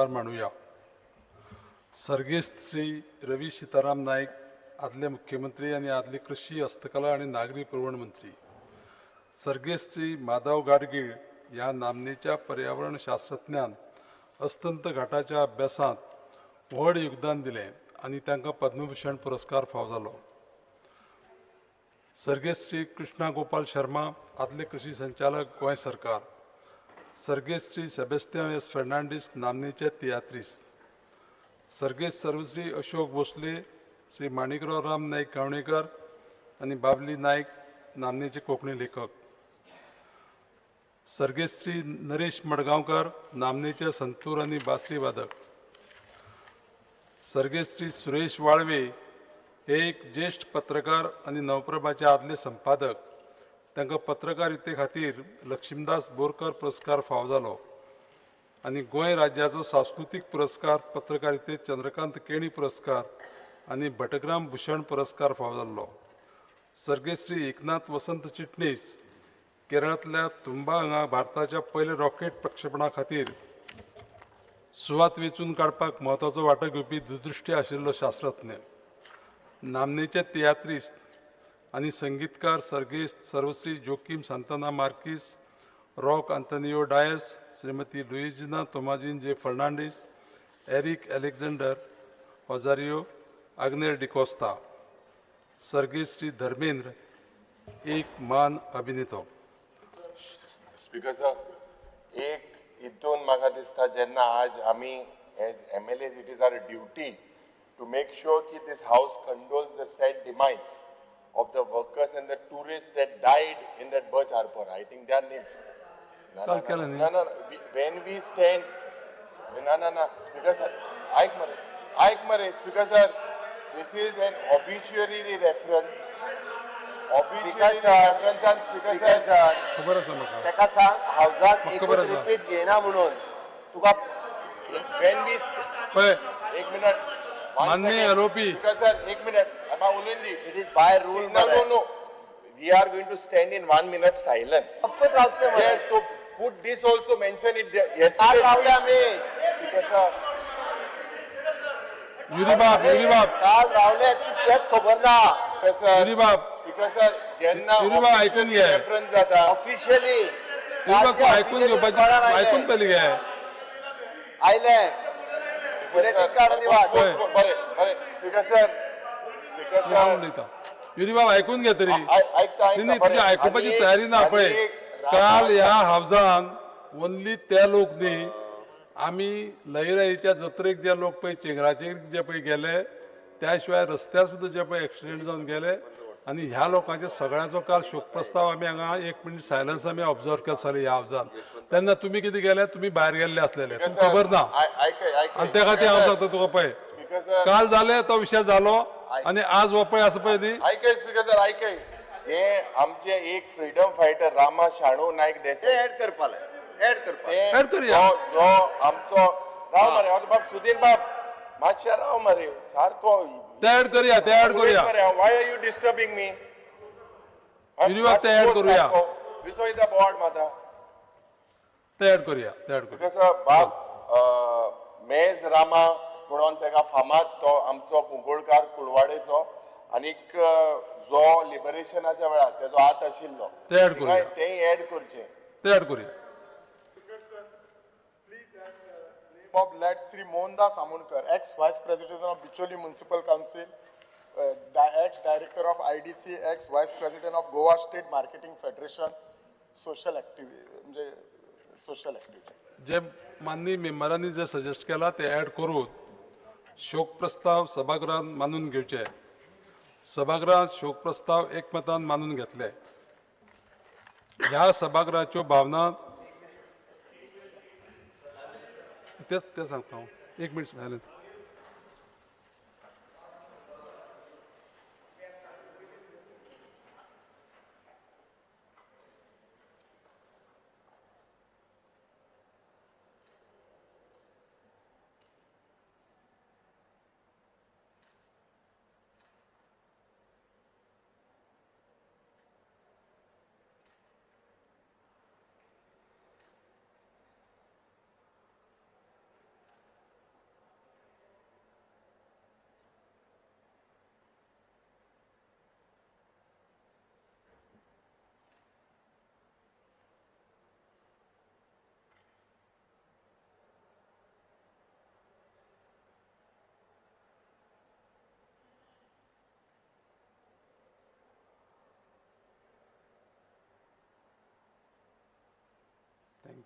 मांडुया. सर्गेस्त श्री रवी सीताराम नाईक आदले मुख्यमंत्री आनी आदले कृषी हस्तकला आनी नागरी पुरवण मंत्री. सर्गेस्त श्री माधव गाडगीळ ह्या नामनेच्या पर्यावरण शास्त्रज्ञान अस्तंत घाटाच्या अभ्यासांत व्हड योगदान दिलें आनी तांकां पद्मभूषण पुरस्कार फावो जालो. सर्गेस्त श्री कृष्णा गोपाल शर्मा आदले कृषी संचालक गोंय सरकार. सर्गेस्त श्री सेबेस्तियान एस फेर्नांडीस नामनेचे तियात्रिस्त. सर्गेस्त सर्वश्री अशोक भोसले, श्री माणिकराव राम नाईक गावणेकर आनी बाबली नाईक नामनेचे कोंकणी लेखक. सर्गेस्त श्री नरेश मडगांवकर नामनेचे संतूर आनी बासरी वादक. सर्गेस्त श्री सुरेश वाळवे हे एक ज्येश्ठ पत्रकार आनी नवप्रभाचे आदले संपादक. तांकां पत्रकारिते खातीर लक्ष्मीदास बोरकर पुरस्कार फावो जालो आनी गोंय राज्याचो सांस्कृतीक पुरस्कार पत्रकारितेत चंद्रकांत केणी पुरस्कार आनी भटग्राम भूषण पुरस्कार फावो जाल्लो. सर्गेस्त श्री एकनाथ वसंत चिटणीस केरळांतल्या तुंबा हांगा भारताच्या पयल्या रॉकेट प्रक्षेपणा खातीर सुवात वेंचून काडपाक म्हत्वाचो वांटो घेवपी दूरदृश्टी आशिल्लो शास्त्रज्ञ. नामनेचे तियात्रिस्त आनी संगीतकार सर्गेस्त सर्वश्री Joaquim Santana Marques, Roque Antonio Dias, Shrimati Luisina Tomasin J Fernandes, Eric Alexander Rosario, Agner D'Costa. सर्गेस्त श्री धर्मेंद्र एक मान अभिनेतो. स्पीकर सर, एक हितून म्हाका दिसता जेन्ना आज आमी as M L As it is our duty to make sure की this house condoles the sad demise of the workers and the tourists that died in that Birch Harbor. I think their names. No, no, no, no, no, no. When we stand, no, no, no. Speaker sir, Aik mare, Speaker sir, this is an obituary reference. Obituary reference and Speaker sir. खबर आसा म्हाका. ताका सांग हावजात एकूच repeat घेयना म्हणून तुका. When we पळय एक मिनट. माननीय आरोपी. Speaker sir, एक minute. It is by rule. No, no, no. We are going to stand in 1 minute silence. Of course, रावतले मरे. Yes, so put this also, mention it there. Yes. काल रावले आमी. Because sir. युरीबाब, युरीबाब. काल रावले, तेच खबर ना. युरीबाब. Because sir, जेन्ना युरीबाब आयकून घे. रेफरन्स जाता. ऑफिशियली. युरीबाब तू आयकून घेवपाची, आयकून पयलीं घे. आयले. बुलेटीन कार्ड आनी वाच. बरें, बरें. Because sir. युरीबाब आयकून घे तरी. नाही, तुझी आयकुपाची तयारी ना. पळय काल ह्या हावजान ओन्ली ते लोक न्ही, आमी लयराईच्या जत्रेक जे लोक पळय चेंगराचेर जे पळय गेले, त्या शिवाय रस्त्यार सुद्दां जे पळय एक्सिडेंट जावन गेले आनी ह्या लोकांचे सगळ्यांचो काल शोक प्रस्ताव आमी हांगा 1 मिनीट सायलन्स आमी ऑब्जर्व केलो सगळे ह्या हावजान. तेन्ना तुमी कितें गेले, तुमी भायर गेल्ले आसलेले, तुमकां खबर ना. आनी त्या खातीर हांव सांगता तुका, पळय काल जाले तो विशय जालो आनी आज हो पळय आसा पळय न्ही. आयकय स्पीकर सर, आयकय. जे आमचे एक फ्रीडम फायटर रामा शाणू नायक देसाई ऍड करपाक, ऍड करपाक, ऍड करूया. जो आमचो राव मरे बाब सुधीर बाब मातशें राव मरे सारको. ते ऍड करूया, ते ऍड करूया. Why are you disturbing me? युरीबाब ते ऍड करूया. विसोयता बोर्ड माता. ते ऍड करूया, ते ऍड करूया. स्पीकर सर, बाब मेज रामा म्हणून ताका फामाद तो आमचो कुंकळकार कुळवाडेचो आनीक जो लिबरेशनाच्या वेळार तेजो हात आशिल्लो, ते ऍड करूया, तेय ऍड करचे, ते ऍड करूया. Of late Shri Mohandas Amonkar, ex vice president of Bicholim municipal council, ex director of IDC, ex vice president of Goa state marketing federation, social activity, म्हणजे सोशल ऍक्टिव्हिटी. जे माननीय मेंबरांनी जे suggest केला ते add करून शोक प्रस्ताव सभागृहात मानून घेवचे. सभागृहात शोक प्रस्ताव एकमतान मानून घेतले. ह्या सभागृहाच्यो भावना तेच ते सांगता हांव. 1 मिनट सायलन्स.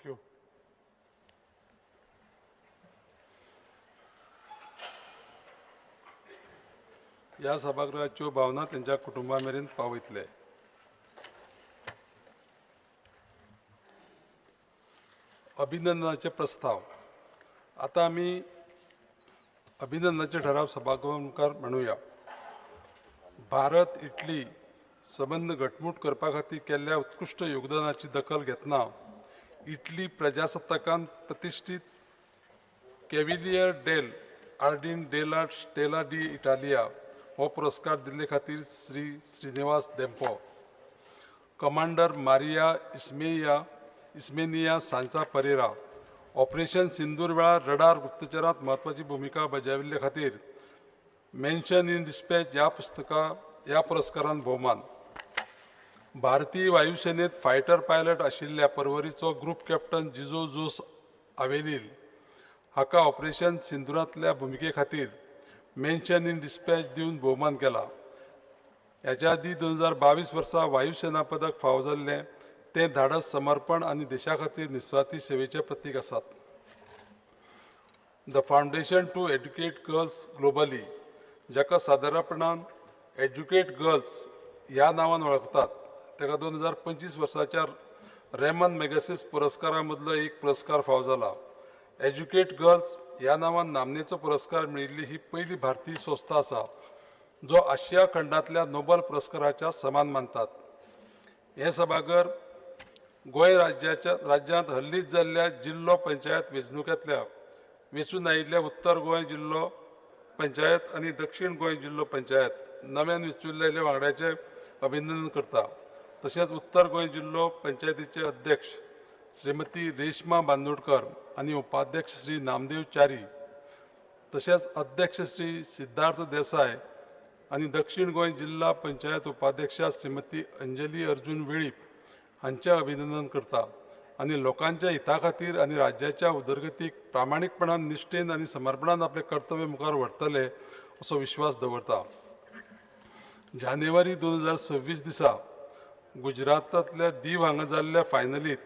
Thank you. ह्या सभागृहाच्यो भावना तेंच्या कुटुंबा मेरेन पावयतले. अभिनंदनाचे प्रस्ताव. आतां आमी अभिनंदनाचे ठराव सभागृहा मुखार मांडुया. भारत इटली संबंद घटमूट करपा खातीर केल्ल्या उत्कृश्ट योगदानाची दखल घेतना इटली प्रजासत्ताकान प्रतिश्ठीत Cavaliere dell Ordine della Stella di Italia हो पुरस्कार दिल्ले खातीर Shri Srinivas Dempo, commander Maria Ismenia Sancha Pereira operation Sindoor वेळार रडार गुप्तचरांत म्हत्वाची भुमिका बजाविल्ले खातीर मेन्शन इन डिस्पॅच ह्या ह्या पुरस्कारान भोवमान. भारतीय वायुसेनेत फायटर पायलट आशिल्ल्या परवरीचो ग्रुप कॅप्टन जिजो जोस आवेलील हाका ऑपरेशन सिंदुरांतल्या भुमिके खातीर मेन्शन इन डिस्पॅच दिवन भोवमान केला. ह्याच्या आदीं 2022 वर्सा वायुसेना पदक फावो जाल्लें तें धाडस, समर्पण आनी देशा खातीर निस्वार्थी सेवेचें प्रतीक आसात. The foundation to educate girls globally, जाका सादारणपणान एज्युकेट गर्ल्स ह्या नांवान वळखतात, ताका 2025 वर्साच्या रेमन मॅगसिस पुरस्कारा मदलो एक पुरस्कार फावो जाला. एज्युकेट गर्ल्स ह्या नांवान नामनेचो पुरस्कार मेळिल्ली ही पयली भारतीय संस्था आसा, जो आशिया खंडांतल्या नोबल पुरस्काराच्या समान मानतात. हें सभाघर गोंय राज्यांत हल्लीच जाल्ल्या जिल्लो पंचायत वेंचणुकेंतल्या वेंचून आयिल्ल्या उत्तर गोंय जिल्लो पंचायत आनी दक्षिण गोंय जिल्लो पंचायत नव्यान वेंचुल्ल्या वांगड्याचें अभिनंदन करता. तशेंच उत्तर गोंय जिल्लो पंचायतीचे अध्यक्ष श्रीमती रेश्मा बांदोडकर आनी उपाध्यक्ष श्री नामदेव च्यारी, तशेंच अध्यक्ष श्री सिद्धार्थ देसाय आनी दक्षिण गोंय जिल्हा पंचायत उपाध्यक्षा श्रीमती अंजली अर्जुन वेळीप हांचें अभिनंदन करता आनी लोकांच्या हिता खातीर आनी राज्याच्या उदरगतीक प्रामाणीकपणान, निश्ठेन आनी समर्पणान आपलें कर्तव्य मुखार व्हरतले असो विश्वास दवरता. जानेवारी 2026 दिसा गुजरातांतल्या दीव हांगा जाल्ल्या फायनलींत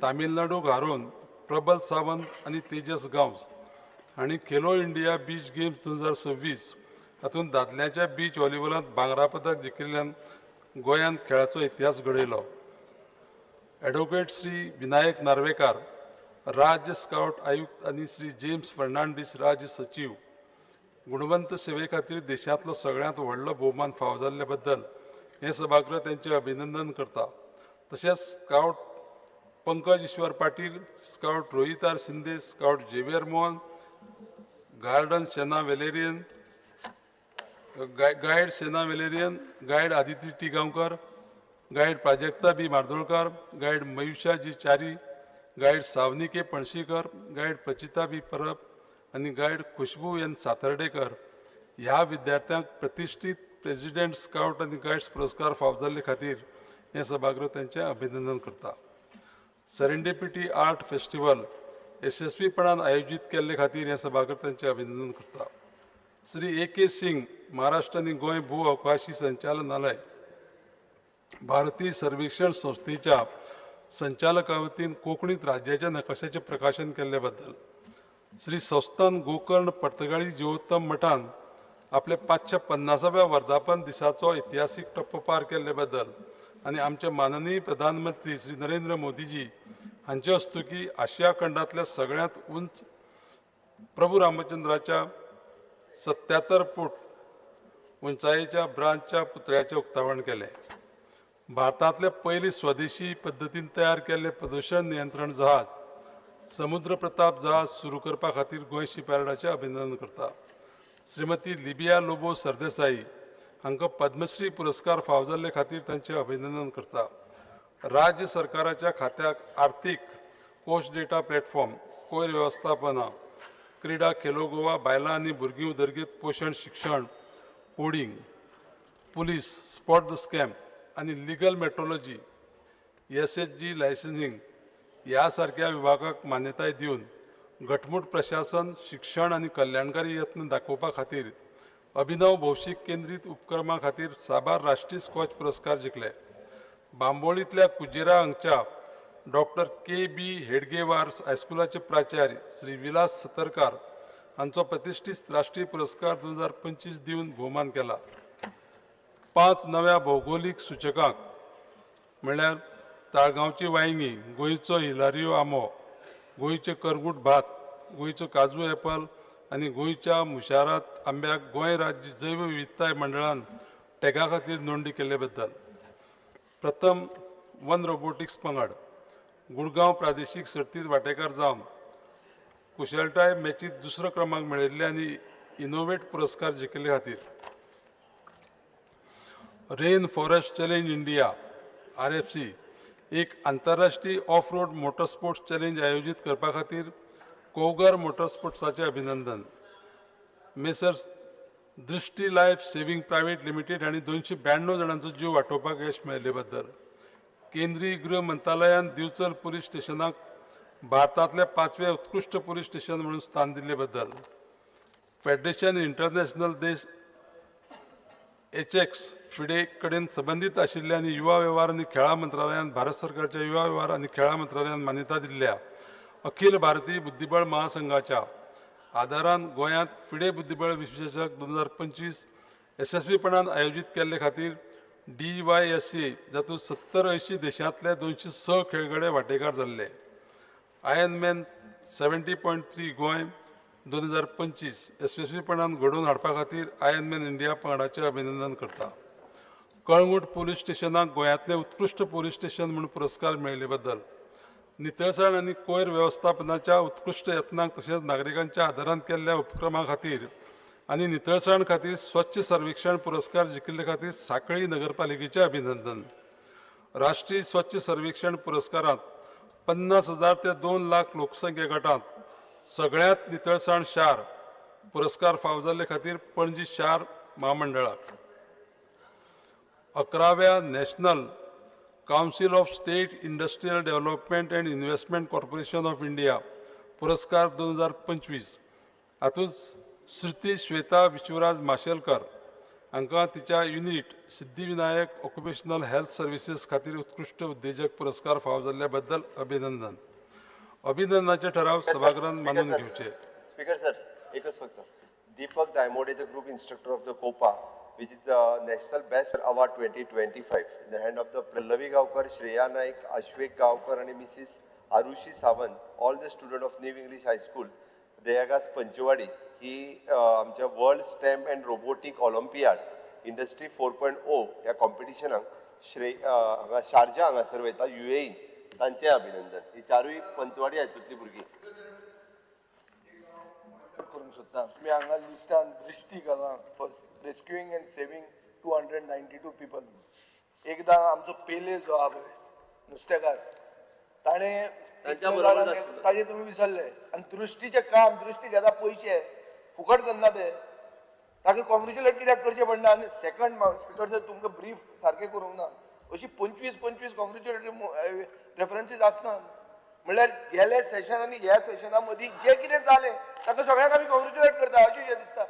तामिळनाडूक हारोवन प्रबल सावंत आनी तेजस गांवस हांणी खेलो इंडिया बीच गेम्स 2026 हातूंत दादल्यांच्या बीच व्हॉलीबॉलांत भांगरा पदक जिखिल्ल्यान गोंयान खेळाचो इतिहास घडयलो. ॲडव्होकेट श्री विनायक नार्वेकार, राज्य स्कावट आयुक्त आनी श्री जेम्स फर्नांडीस राज्य सचीव, गुणवंत सेवे खातीर देशांतलो सगळ्यांत व्हडलो भोवमान फावो जाल्ले बद्दल हें सभागृह तांचें अभिनंदन करता. तशेंच scout Pankaj Ishwar Patil, scout Rohit R Shinde, scout Xavier Mohan, garden Sena Valerian, guide Sena Valerian, guide Aditi T Gaonkar, guide Prajakta B Mardolkar, guide Mayusha G Chari, guide Savani K Panshikar, guide Prachita B Parab आनी guide खुशबू N Satardekar ह्या विद्यार्थ्यांक प्रतिश्ठीत president scout आनी guides पुरस्कार फावो जाल्ले खातीर हें सभागृह तांचें अभिनंदन करता. सेरेंडिपिटी आर्ट फेस्टिवल यशस्वीपणान आयोजीत केल्ले खातीर हें सभागृह तांचें अभिनंदन करता. श्री ए के सिंग, महाराष्ट्र आनी गोंय भू अवकाशी संचालनालय, भारतीय सर्वेक्षण संस्थेच्या संचालका वतीन कोंकणीत राज्याच्या नकाशाचें प्रकाशन केल्ले बद्दल. श्री संस्थान गोकर्ण पर्तगाळी जिवोत्तम मठान आपले 550व्या वर्धापन दिसाचो इतिहासीक टप्पो पार केल्ले बद्दल आनी आमचे माननीय प्रधानमंत्री श्री नरेंद्र मोदीजी हांचे हस्तुकी आशिया खंडांतल्या सगळ्यांत उंच प्रभू रामचंद्राच्या 77 फूट उंचायेच्या ब्रांचच्या पुतळ्याचें उक्तावण केलें. भारतांतले पयली स्वदेशी पद्दतीन तयार केल्लें प्रदूशण नियंत्रण जहाज समुद्र प्रताप जहाज सुरू करपा खातीर गोंय शिपयार्डाचें अभिनंदन करता. श्रीमती लिबिया लोबो सरदेसाई हांकां पद्मश्री पुरस्कार फावो जाल्ले खातीर तांचें अभिनंदन करता. राज्य सरकाराच्या खात्याक आर्थीक कोश डेटा प्लॅटफॉर्म, कोयर वेवस्थापना, क्रीडा, खेलो गोवा, बायलां आनी भुरगीं उदरगत, पोशण शिक्षण, coding, police, spot the scam आनी legal metrology, SHG licensing ह्या सारक्या विभागाक मान्यताय दिवन घटमूट प्रशासन, शिक्षण आनी कल्याणकारी यत्न दाखोवपा खातीर अभिनव भौशीक केंद्रीत उपक्रमा खातीर साबार राष्ट्रीय स्कॉच पुरस्कार जिखले. बांबोळींतल्या कुजेरा हांगच्या डॉक्टर के बी हेडगेवार हायस्कुलाचे प्राचार्य श्री विलास सतरकार हांचो प्रतिश्ठीत राष्ट्रीय पुरस्कार 2025 दिवन भोवमान केला. 5 नव्या भौगोलीक सूचकांक म्हणल्यार ताळगांवची वांयगी, गोंयचो हिलारियो आंबो, गोंयचें करगूट भात, गोंयचो काजू एपल आनी गोंयच्या मुशारात आंब्याक गोंय राज्य जैव विविधताय मंडळान टॅगा खातीर नोंदणी केल्ले बद्दल. प्रथम वन रोबोटिक्स पंगड गुडगांव प्रादेशीक सर्तीत वांटेकार जावन कुशळटाय मॅचीत दुसरो क्रमांक मेळयल्ले आनी इनोवेट पुरस्कार जिखिल्ले खातीर. Rain forest challenge India RFC एक आंतरराष्ट्रीय ऑफ रोड मोटरस्पोर्ट्स चॅलेंज आयोजीत करपा खातीर कोगर मोटरस्पोर्ट्साचें अभिनंदन. Messrs Drishti life saving private limited हांणी 292 जाणांचो जीव वाटोवपाक यश मेळिल्ले बद्दल. केंद्रीय गृह मंत्रालयान दिवचल पुलीस स्टेशनाक भारतांतल्या 5वें उत्कृश्ट पुलीस स्टेशन म्हणून स्थान दिल्ले बद्दल. फेडरेशन इंटरनॅशनल देश HX FIDE कडेन संबंदीत आशिल्ल्या आनी युवा वेव्हार आनी खेळां मंत्रालयान भारत सरकारच्या युवा वेव्हार आनी खेळां मंत्रालयान मान्यता दिल्ल्या अखिल भारतीय बुद्धिबळ महासंघाच्या आदारान गोंयांत फिडे बुद्धिबळ विश्वचषक 2025 यशस्वीपणान आयोजीत केल्ले खातीर DYSA जातूंत 70-80 देशांतले 206 खेळगडे वांटेकार जाल्ले. आयर्नमॅन 70.3 गोंय 2025 यशस्वीपणान घडोवन हाडपा खातीर आयर्नमॅन इंडिया पंगडाचें अभिनंदन करता. कळंगूट पुलीस स्टेशनाक गोंयांतलें उत्कृश्ट पुलीस स्टेशन म्हूण पुरस्कार मेळिल्ले बद्दल. नितळसाण आनी कोयर वेवस्थापनाच्या उत्कृश्ट यत्नांक तशेंच नागरिकांच्या आदारान केल्ल्या उपक्रमा खातीर आनी नितळसाण खातीर स्वच्छ सर्वेक्षण पुरस्कार जिखिल्ले खातीर सांखळी नगरपालिकेचें अभिनंदन. राष्ट्रीय स्वच्छ सर्वेक्षण पुरस्कारांत 50,000 ते 2 लाख लोकसंख्ये गटांत सगळ्यांत नितळसाण शार पुरस्कार फावो जाल्ले खातीर पणजी शार म्हामंडळाक. 11व्या national council of state industrial development and investment corporation of India पुरस्कार 2025 हातूंत श्रुती श्वेता विश्वराज माशेलकर हांकां तिच्या unit Siddhivinayak occupational health services खातीर उत्कृश्ट उद्देजक पुरस्कार फावो जाल्ल्या बद्दल अभिनंदन. अभिनंदनाचे ठराव सभागृहान मानून घेवचे. स्पीकर सर, एकच फक्त Deepak Daimode, the group instructor of the COPA, which is the National Best Award 2025 in the hand of the Pallavi Gaonkar, Shreya Naik, Ashwek Gaonkar and Mrs. Arushi Sawant, all the student of New English High School, Dehagas Panchwadi, ही आमच्या world STEM and robotic olympiad industry 4.0 ह्या कॉम्पिटिशनाक श्रे हांगा Sharjah हांगासर वयता UAE, तांचें अभिनंदन. ही चारूय पंचवाडी हातूंतली भुरगीं. करूंक सोदता तुमी हांगा लिस्टान दृश्टी घाला for rescuing and saving 292 people. एकदां आमचो पेले जो आहा पळय नुस्तेकार, ताणें ताजे तुमी विसरले. आनी दृश्टीचें काम, दृश्टी घेता पयशे फुकट करना ते, ताका कॉंग्रेच्युलेट कित्याक करचें पडना. आनी सेकंड स्पिकर सर, तुमकां ब्रीफ सारकें करूंक ना. अशी 25 कॉंग्रेच्युलेटरी रेफरन्सीस आसना. म्हणल्यार गेले सेशन आनी ह्या सेशना मदीं जें कितें जालें ताका सगळ्यांक आमी कॉंग्रेच्युलेट करता अशें शें दिसता.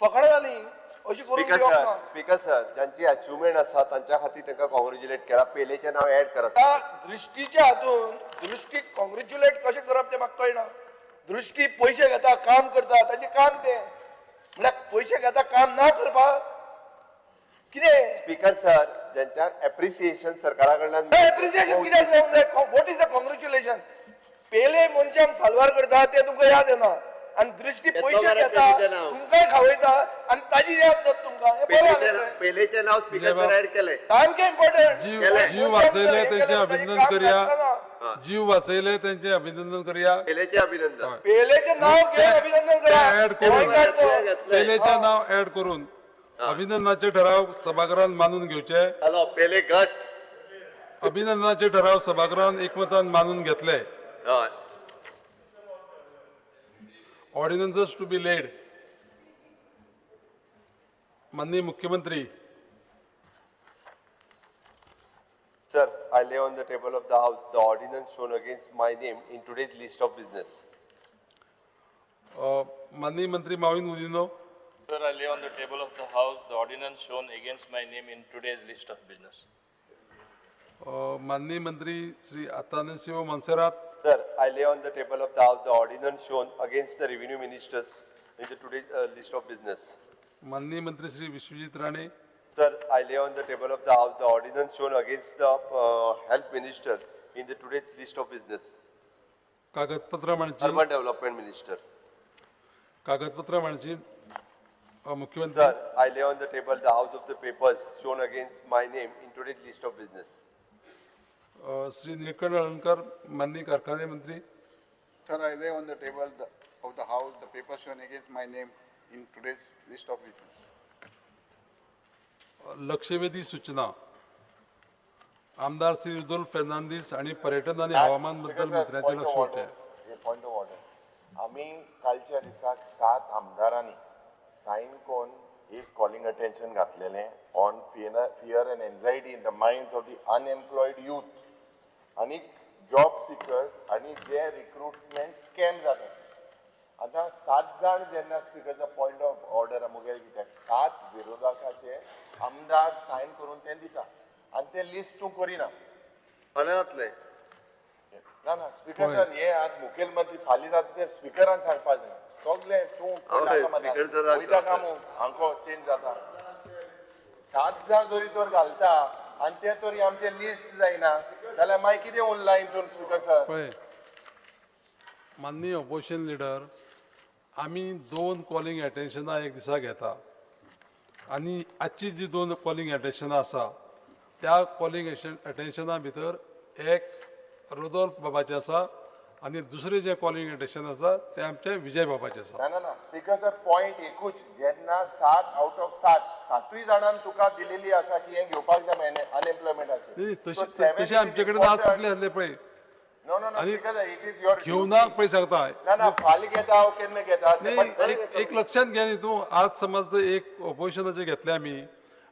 फकाणां जालीं अशी करूंक स्पीकर सर, स्पीकर सर, ज्यांची अचिव्हमेंट आसा तांच्या खातीर तांकां कॉंग्रेच्युलेट केला. पेलेचें नांव ऍड करा. दृश्टीच्या हातून दृश्टीक कॉंग्रेच्युलेट कशें करप तें म्हाका कळना. दृश्टी पयशे घेता, काम करता, ताचें काम तें. म्हणल्यार पयशे घेता काम ना करपाक कितें? स्पीकर सर, ज्यांच्या एप्रिसिएशन सरकारा कडल्यान एप्रिसिएशन कित्याक जावंक जाय? What is the congratulation? पेले मनशांक साल्वार करता ते तुमकां याद येना, आनी दृश्टी पयशे घेता तुमकांय खावयता आनी ताजी याद जाता तुमकां. पेलेचें नांव स्पीकर सर ऍड केलें, सामकें इम्पॉर्टंट. जीव वाचयले तेंचें अभिनंदन करया. जीव वाचयले तेंचें अभिनंदन करया. पेलेचें अभिनंदन. पेलेचें नांव घेवन अभिनंदन करा. ऍड करून पेलेचें नांव ऍड करून अभिनंदनाचे ठराव सभागृहान मानून घेवचे. हॅलो पेले गट. अभिनंदनाचे ठराव सभागृहान एकमतान मानून घेतले. Ordinances to be laid. माननीय मुख्यमंत्री. Sir, I lay on the table of the house the ordinance shown against my name in today's list of business. माननीय मंत्री Mauvin Godinho. Sir, I lay on the table of the house the ordinance shown against my name in today's list of business. माननीय मंत्री Shri Atanasio Monserrate. Sir, I lay on the table of the House the ordinance shown against the revenue ministers in the today's list of business. माननीय मंत्री Shri Vishwajit Rane. Sir, I lay on the table of the House the ordinance shown against the health minister in the today's list of business. कागदपत्रां मांडची. Urban Development Minister. कागदपत्रां मांडची. मुख्यमंत्री. Sir, I lay on the table the House of the papers shown against my name in today's list of business. Shri Nilkanth Halarnkar, माननीय कारखाने मंत्री. Sir, I lay on the table of the House the papers shown against my name in today's list of business. लक्षवेधी सूचना. आमदार श्री रुदोल्फ फेर्नांदीस आणि पर्यटन आणि हवामान बद्दल मंत्र्यांचे लक्ष होते. पॉयंट ऑफ ऑर्डर, आमी कालच्या दिसाक 7 आमदारांनी सायन करून एक कॉलिंग अटेन्शन घातलेलें on fear and anxiety in the minds of the unemployed youth आनी जॉब सिकर्स आनी जे रिक्रुटमेंट स्कॅम जाता. आतां 7 जाण जेन्ना स्पिकरचा पॉयंट ऑफ ऑर्डर मुगेल कित्याक 7 विरोधकाचे आमदार सायन करून ते दिता आनी ते लिस्ट तूं करिना. फाल्यां जातलें. ना ना स्पिकर सर, हे आज मुखेलमंत्री फाल्यां जाता ते स्पिकरान सांगपा जाय सगळे तूं वयता काम हांको चेंज जाता. 7 जाण जरी तर घालता आनी ते तरी आमचें लिस्ट जायना जाल्यार मागीर कितें उरलां हितून स्पिकर सर? पळय माननीय ऑपोजिशन लिडर, आमी 2 कॉलिंग एटेन्शनां एक दिसा घेता आनी आजची जी 2 कॉलिंग एटेन्शनां आसा त्या कॉलिंग एटेन्शना भितर एक रुदोल्फ बाबाचें आसा आनी दुसरें जें कॉलिंग एटेन्शन आसा तें आमचें विजय बाबाचें आसा. ना ना ना स्पिकर सर, पॉयंट एकूच, जेन्ना 7 आउट ऑफ 7 सातूय जाणांक तुका दिलेली आसा की हें घेवपाक जाय अनएम्प्लॉयमेंटाचें. तशें आमचे कडेन आज कितले आसले पळय. No no no speaker sir, it is your घेवना पळय सांगता. ना ना फाल्यां घेता हांव केन्ना घेता. एक लक्षांत घे न्ही तूं, आज समज एक ऑपोजिशनाचें घेतलें आमी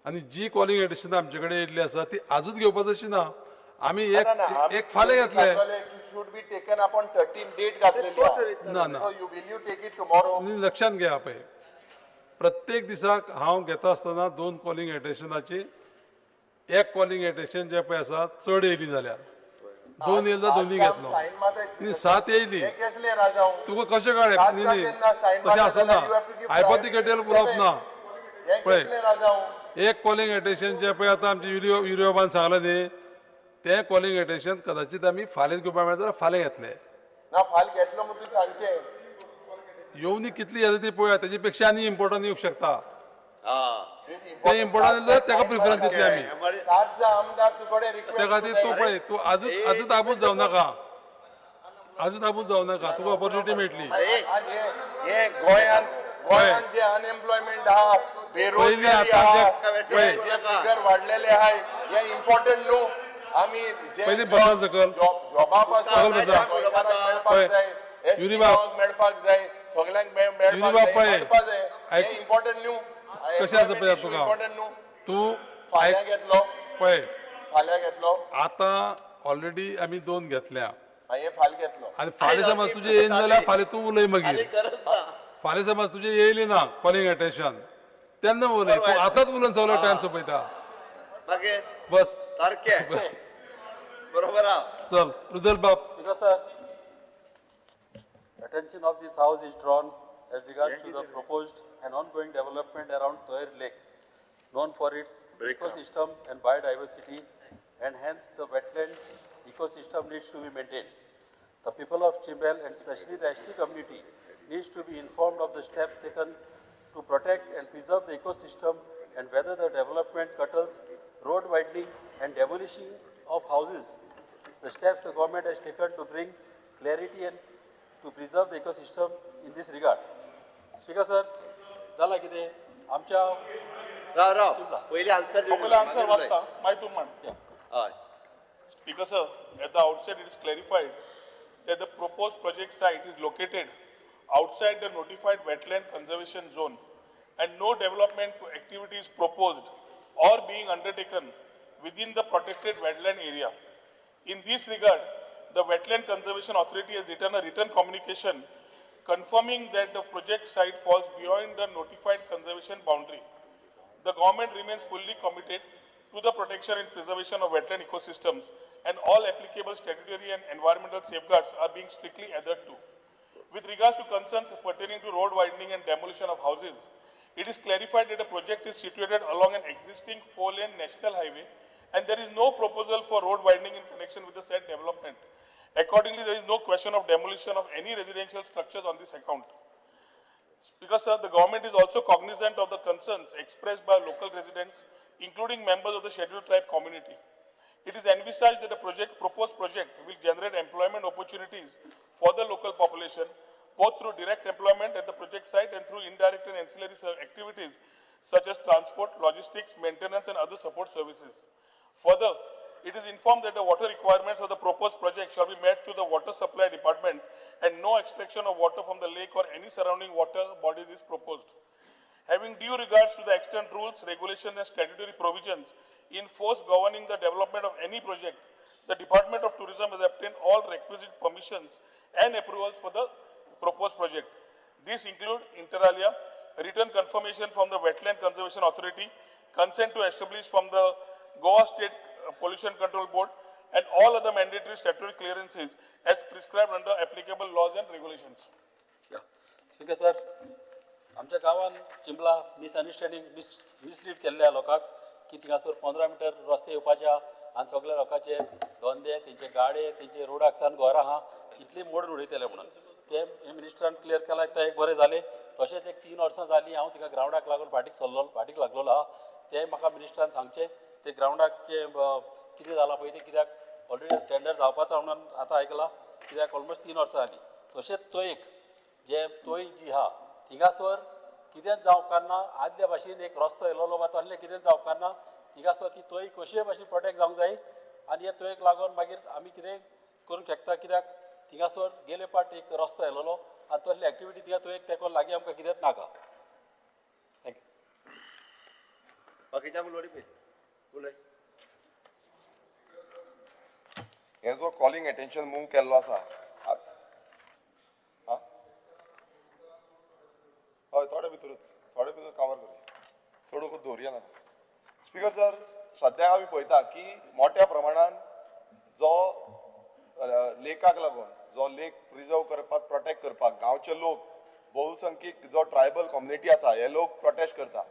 आनी जी कॉलिंग एटेन्शन आमचे कडेन येयल्ली आसा ती आजूच घेवपाची अशी ना. आमी एक फाल्यां घेतले. ना ना लक्षांत घे पळय, प्रत्येक दिसाक हांव घेता आसतना 2 कॉलिंग एटेन्शनाची, एक कॉलिंग एटेन्शन जें पळय आसा चड येयली जाल्यार 2 येयली जाल्यार दोनूय घेतलो न्ही, 7 येयली तुका कशें कळ्ळें? न्ही न्ही तशें आसना, हायपोथिकेटल उलोवप ना. पळय एक कॉलिंग एटेन्शन जें पळय आतां आमचे युरियोबान सांगलें न्ही, तें कॉलिंग एटेन्शन कदाचित आमी फाल्यां घेवपाक मेळटा जाल्यार फाल्यां घेतले. ना फाल्यां घेतलो म्हूण तूं सांगचें. येवनी कितली येता ती पळोवया, तेजे पेक्षा आनी इम्पोर्टंट येवंक शकता. तें इम्पोर्टंट जाल्यार ताका प्रिफरन्स दितले आमी. 7 आमदार तुकडे त्या खातीर तूं पळय, तूं आजूच आजूच आबूज जावं नाका, आजूच आबूज जावं नाका, तुका ऑपॉर्च्युनिटी मेळटली. हे गोंयांत गोंयांत जे अनएम्प्लॉयमेंट आहा, बेरोजगारी आहा, जे फिगर वाडलेले आहाय, हे इम्पॉर्टंट न्हू. आमी पयलीं बसा सकल, जॉबा पासून मेळपाक जाय, एसटी मेळपाक जाय, सगळ्यांक मेळपाक जाय, हे इम्पॉर्टंट न्हू. कशें आसा पळय तुका, तूं फाल्यां घेतलो पळय, फाल्यां घेतलो. आतां ऑलरेडी आमी 2 घेतल्या, हे फाल्यां घेतलो आनी फाल्यां समज तुजें येयना जाल्यार फाल्यां तूं उलय मागीर. फाल्यां समज तुजें येयली ना कॉलिंग एटेन्शन तेन्ना उलय, तूं आतांच उलोवन सगलो टायम सोंपयता. बस सारकें बरोबर. चल रुदल बाब. Speaker sir, attention of this house is drawn as regards to the proposed and ongoing development around Toyer Lake, known for its ecosystem and biodiversity, and hence the wetland ecosystem needs to be maintained. The people of Chimbel and especially the ST community needs to be informed of the steps taken to protect and preserve the ecosystem and whether the development curtails road widening and demolishing of houses, the steps the government has taken to bring clarity and to preserve the ecosystem in this regard. Speaker sir, जाला कितें आमच्या राव राव पयलीं answer पयलीं answer वाचता मागीर तूं म्हण. हय. Speaker sir, at the outset it is clarified that the proposed project site is located outside the notified wetland conservation zone and no development activity is proposed or being undertaken within the protected wetland area. In this regard, the Wetland Conservation Authority has written a written communication confirming that the project site falls beyond the notified conservation boundary. The government remains fully committed to the protection and preservation of wetland ecosystems, and all applicable statutory and environmental safeguards are being strictly adhered to. With regards to concerns pertaining to road widening and demolition of houses, it is clarified that the project is situated along an existing 4-lane national highway and there is no proposal for road widening in connection with the said development. Accordingly, there is no question of demolition of any residential structures on this account. Speaker sir, the government is also cognizant of the concerns expressed by local residents, including members of the scheduled tribe community. It is envisaged that the proposed project will generate employment opportunities for the local population, both through direct employment at the project site and through indirect and ancillary activities such as transport, logistics, maintenance, and other support services. Further, it is informed that the water requirements of the proposed project shall be met through the water supply department and no extraction of water from the lake or any surrounding water bodies is proposed. Having due regards to the extant rules, regulations, and statutory provisions in force governing the development of any project, the Department of Tourism has obtained all requisite permissions and approvals for the proposed project. These include, inter alia, written confirmation from the Wetland Conservation Authority, consent to establish from the Goa State Pollution Control Board, and all other mandatory statutory clearances as prescribed under applicable laws and regulations. Yeah. Speaker sir, आमच्या गांवान चिंबला मिसअंडरस्टँडींग mislead केल्ले लोकांक की थिंगासर 15 metre रस्ते येवपाचे आनी सगळे लोकांचे धंदे, तेंचे गाडे, तेंचे रोडाक सान घरां आहा इतली मोडून उडयतले म्हणून ते मिनिस्टरान क्लियर केला, ते एक बरें जालें. तशेंच एक 3 वर्सां जालीं हांव थिंगा ग्रावंडाक लागून फाटीक सरलो, फाटीक लागलेलो आहा. ते म्हाका मिनिस्टरान सांगचें ते ग्रावंडाक जे कितें जालां पळय तें, कित्याक ऑलरेडी टेंडर जावपाचो म्हणून आतां आयकलां, कित्याक ऑलमोस्ट 3 वर्सां जालीं. तशेंच तोयक जे तोय जी आहा थिंगासर कितेंच जावपाक ना, आदल्या भाशेन एक रस्तो येयलोलो वा तसलें कितेंच जावपाक ना. थिंगासर ती तोय कशीय भाशेन प्रोटेक्ट जावंक जाय आनी हे तोयक लागून मागीर आमी कितें करूंक शकता, कित्याक थिंगासर गेले पाट एक रस्तो येयलोलो आनी तसली एक्टिविटी थिंगा तोयक तेंकोन लागीं आमकां कितेंच नाका. Thank you. बाकीच्या उलोवणी उलय. हे जो कॉलिंग अटेन्शन मूव केल्लो आसा, हय थोडे भितरूच कवर करूया, चड वगत दवरया ना. स्पीकर सर, सद्याक आमी पळयता की मोठ्या प्रमाणान जो लेकाक लागून जो लेक प्रिजर्व करपाक, प्रोटेक्ट करपाक गांवचे लोक, बहुसंख्यक जो ट्रायबल कम्युनिटी आसा हे लोक प्रोटेस्ट करता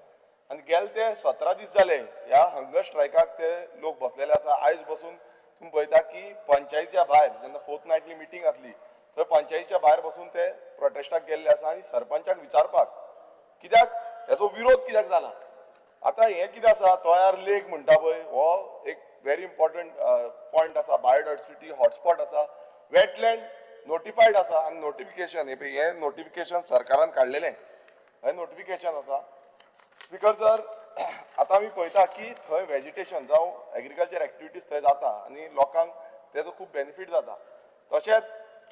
आनी गेले ते 17 दीस जाले ह्या हंगर स्ट्रायकाक ते लोक बसलेले आसा. आयज बसून तुमी पळयता की पंचायतीच्या भायर जेन्ना 4th नायटली मिटींग आसली थंय पंचायतीच्या भायर बसून ते प्रोटेस्टाक गेल्ले आसा आनी सरपंचाक विचारपाक कित्याक हेचो विरोध कित्याक जाला. आतां हें कितें आसा, तोयार लेक म्हणटा पळय हो एक व्हेरी इम्पॉर्टंट पॉयंट आसा, बायोडायवर्सिटी हॉटस्पॉट आसा, वेटलँड नोटिफायड आसा आनी नोटिफिकेशन हें नोटिफिकेशन सरकारान काडलेलें हें नोटिफिकेशन आसा. स्पीकर सर, आतां आमी पळयता की थंय वेजिटेशन जावं एग्रीकल्चर एक्टिविटीज थंय जाता आनी लोकांक तेजो खूब बेनिफीट जाता. तशेंच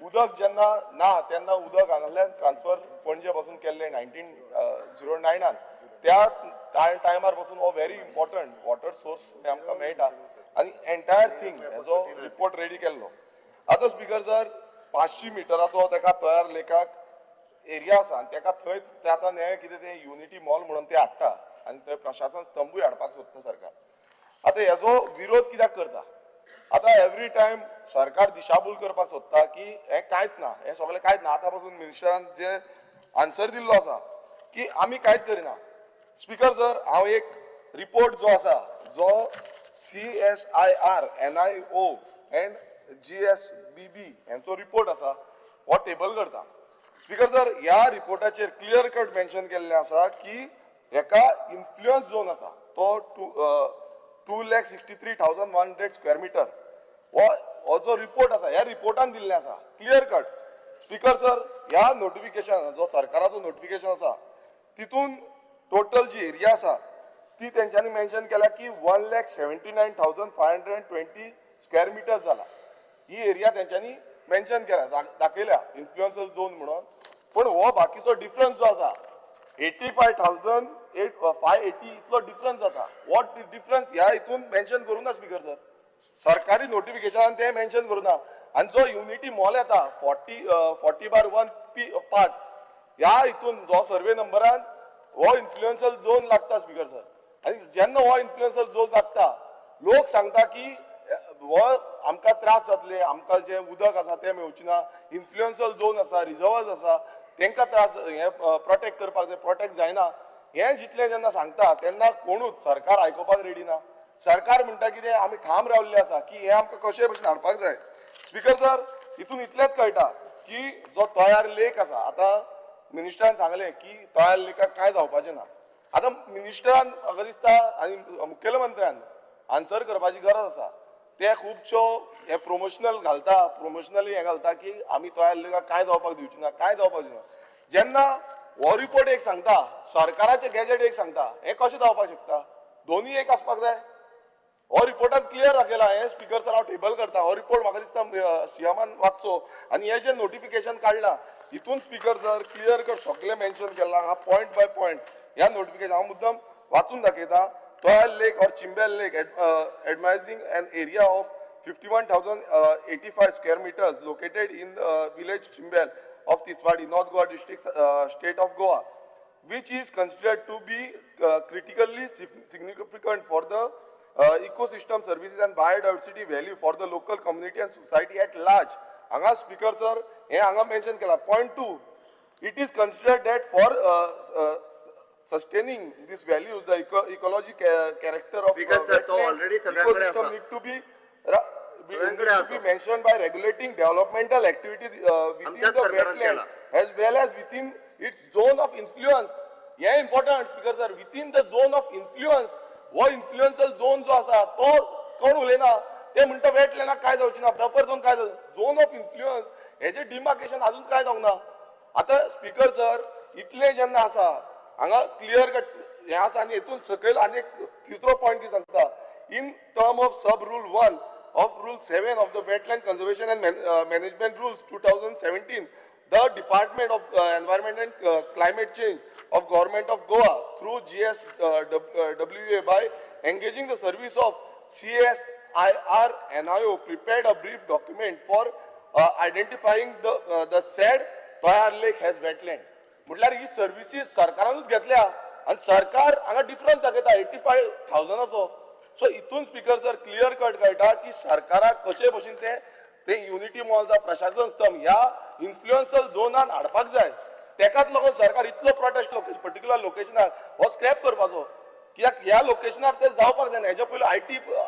उदक जेन्ना ना तेन्ना उदक हांगासल्यान ट्रान्सफर पणजे पासून केल्लें 1909 त्या टायमार पासून हो व्हेरी इम्पॉर्टंट वॉटर सोर्स आमकां मेळटा आनी एंटायर थिंग हेजो रिपोर्ट रेडी केल्लो. आतां स्पीकर सर, 500 मिटराचो तेका तयार लेकाक एरिया आसा आनी तेका थंय ते आतां नवें कितें तें युनिटी मॉल म्हणून ते हाडटा आनी थंय प्रशासन स्तंभूय हाडपाक सोदता सरकार. आतां हेजो विरोध कित्याक करता? आतां एवरी टायम सरकार दिशाभूल करपाक सोदता की हें कांयच ना, हें सगळें कांयच ना. आतां पासून मिनिस्टरान जे आन्सर दिल्लो आसा की आमी कांयच करिना. स्पीकर सर, हांव एक रिपोर्ट जो आसा जो CSIR NIO and GSBB हेंचो रिपोर्ट आसा हो टेबल करता. स्पीकर सर, ह्या रिपोर्टाचेर क्लियर कट मेन्शन केल्लें आसा की हेका इन्फ्लुयन्स झोन आसा तो 2,63,100 स्क्वेअर मिटर हो जो रिपोर्ट आसा ह्या रिपोर्टान दिल्लें आसा क्लियर कट. स्पीकर सर, ह्या नोटिफिकेशन जो सरकाराचो नोटिफिकेशन आसा तितून टोटल जी एरिया आसा ती तेंच्यांनी मेन्शन केल्या की 1,79,520 स्क्वेअर मिटर जाला. ही एरिया तेंच्यांनी मेन्शन केल्या, दाखयल्या इन्फ्लुएन्सल झोन म्हणून. पूण हो बाकीचो डिफरन्स जो आसा 85,580 इतलो डिफरन्स जाता. What difference ह्या हितून मेन्शन करूं ना स्पीकर सर, सरकारी नोटिफिकेशनान तें मेन्शन करूं ना. आनी जो युनिटी मॉल येता 40/1 पार्ट ह्या हितून जो सर्वे नंबरान हो इन्फ्लुएन्सल झोन लागता स्पीकर सर. आनी जेन्ना हो इन्फ्लुएन्सर झोन लागता लोक सांगता की हो आमकां त्रास जातले, आमकां जें उदक आसा तें मेळचें ना, इन्फ्लुएन्सर झोन आसा, रिजर्वर्स आसा, तांकां त्रास हे प्रोटेक्ट करपाक जाय, प्रोटेक्ट जायना. हें जितलें जेन्ना सांगता तेन्ना कोणूच सरकार आयकुपाक रेडी ना. सरकार म्हणटा कितें आमी ठाम रावल्ले आसा की हें आमकां कशें भशेन हाडपाक जाय. स्पिकर सर हितून इतलेंच कळटा की जो तोयार लेक आसा, आतां मिनिस्टरान सांगलें की तोयार लेकाक कांय जावपाचें ना. आतां मिनिस्टरान म्हाका दिसता आनी मुखेलमंत्र्यान आन्सर करपाची गरज आसा. ते खुबश्यो हे प्रोमोशनल घालता, प्रोमोशनली हें घालता की आमी तोयार लेकाक कांय जावपाक दिवची ना, कांय जावपाक दिवची ना. जेन्ना हो रिपोर्ट एक सांगता, सरकाराचें गॅजेट एक सांगता, हें कशें जावपाक शकता? दोनूय एक आसपाक जाय. हो रिपोर्टान क्लियर दाखयला. हें स्पिकर सर हांव टेबल करता. हो रिपोर्ट म्हाका दिसता सीएमान वाचचो आनी हें जें नोटिफिकेशन काडलां हितून स्पिकर सर क्लियर कट सगळें मेन्शन केलां हांगा पॉयंट बाय पॉयंट. ह्या नोटिफिकेशन हांव मुद्दम वाचून दाखयता. Toyar lake or Chimbel lake admising an area of 51,085 square meters located in village Chimbel of Tiswadi, North Goa district, state of Goa, which is considered to be critically significant for the ecosystem services and biodiversity value for the local community and society at large. Hanga speaker sir, हे हांगा mention केला. Point 2, it is considered that for sustaining these values, the ecology character of ecosystem need to be mentioned by regulating developmental activities within the wetland as well as within its zone of influence. हे important speaker sir, within the zone of influence. हो इन्फ्लुएन्सल zone जो आसा तो कोण उलयना, ते म्हणटा वेटलँडाक काय जावची ना, बफर झोन काय जावची, झोन ऑफ इन्फ्लुएन्स हेजें डिमार्केशन अजून काय जावंक ना. आतां स्पिकर सर इतलें जेन्ना आसा हांगा क्लियर कट हें आसा आनी हितून सकयल आनी एक तिसरो पॉयंट कितें सांगता, in term of sub rule 1 of rule 7 of the wetland conservation and management rules 2017, the department of environment and climate change of government of Goa through GSWA by engaging the service of CSIR NIO prepared a brief document for identifying the said Toyar lake has wetland. म्हटल्यार ही services सरकारानूच घेतल्या आनी सरकार हांगा difference दाखयता 85,000चो. So हितून speaker sir clear cut कळटा की सरकाराक कशे भशेन ते युनिटी मॉल जावं प्रशासन स्तंभ ह्या इन्फ्लुएन्सल झोनान हाडपाक जाय. तेकाच लागून सरकार इतलो प्रोटेस्ट पर्टिक्युलर लोकेशनार हो स्क्रॅप करपाचो, कित्याक ह्या लोकेशनार ते जावपाक जायना. हेच्या पयलीं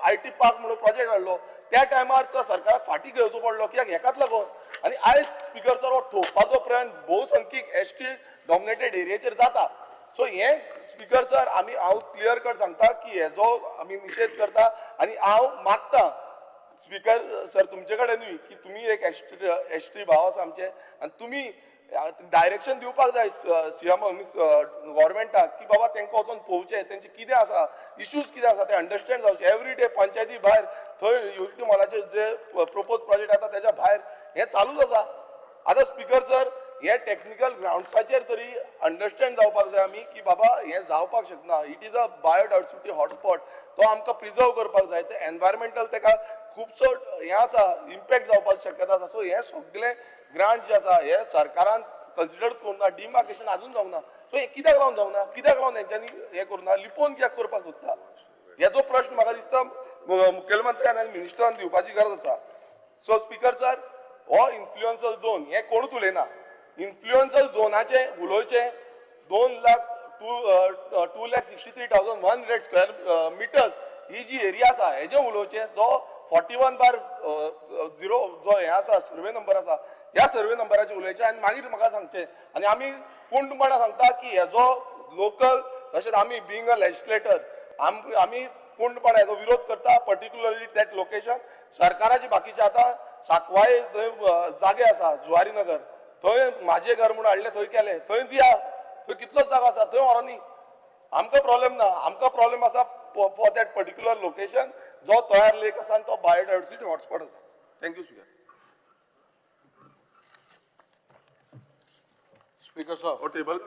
I T park म्हणून प्रोजेक्ट हाडलो त्या टायमार तो सरकाराक फाटीं घेवचो पडलो, कित्याक हेकाच लागून. आनी आयज स्पिकर सर हो ठोवपाचो प्रयत्न भोवसंख्यीक एस टी डॉमिनेटेड एरियेचेर जाता. सो हें स्पिकर सर आमी हांव क्लियर कट सांगता की हेजो आमी निशेध करता आनी हांव मागता स्पिकर सर तुमचे कडेन न्हय की तुमी एक एस टी भाव आसा आमचे आनी तुमी डायरेक्शन दिवपाक जाय सीएम गव्हर्मेंटाक की बाबा तांकां वचोन पळोवचें तेंचे कितें आसा, इश्यूज कितें आसा ते अंडरस्टँड जावचे. एवरी डे पंचायती भायर थंय युनिटी मॉलाचे जे प्रपोज प्रोजेक्ट आसा तेज्या भायर हें चालूच आसा. आतां स्पिकर सर हे टॅक्निकल ग्रावंड्साचेर तरी अंडरस्टँड जावपाक जाय आमी की बाबा हें जावपाक शकना. It is a biodiversity hotspot, तो आमकां प्रिजर्व करपाक जाय. ते एनवायरमेंटल तेका खुबसो हें आसा, इम्पॅक्ट जावपाक शक्यता आसा. सो हें सगळें ग्रांट जे आसा हे सरकारान कन्सिडर करूंक ना, डिमार्केशन अजून जावंक ना. सो हें कित्याक लागून जावंक ना, कित्याक लागून हेंच्यांनी हें करूंक ना, लिपोवन कित्याक करपाक सोदता, हेजो प्रश्न म्हाका दिसता मुखेलमंत्र्यान आनी मिनिस्टरान दिवपाची गरज आसा. सो स्पिकर सर हो इन्फ्लुएन्सल झोन हें कोणूच उलयना. इन्फ्लुएन्सल झोनाचें उलोवचें 2,63,100 स्क्वेअर मिटर्स ही जी एरिया आसा हेजें उलोवचें, जो 41/0 जो हें आसा सर्वे नंबर आसा ह्या सर्वे नंबराचेर उलयचें आनी मागीर म्हाका सांगचें. आनी आमी पूर्णपणान सांगता की हेजो लोकल तशेंच आमी बिंग अ लेजिस्लेटर आमी पूर्णपणान हेजो विरोध करता, पर्टिक्युलरली that location. सरकाराची बाकीचे आतां साकवाय थंय जागे आसा जुवारी नगर, थंय म्हाजें घर म्हणून हाडलें, थंय केलें, थंय दिया, थंय कितलोच जागो आसा थंय व्हरोनी, आमकां प्रॉब्लेम ना. आमकां प्रॉब्लेम आसा फॉर that particular location जो तोयार लेक आसा आनी तो बायोडायवर्सिटी हॉटस्पॉट आसा. Thank you speaker. Speaker sir, हो table.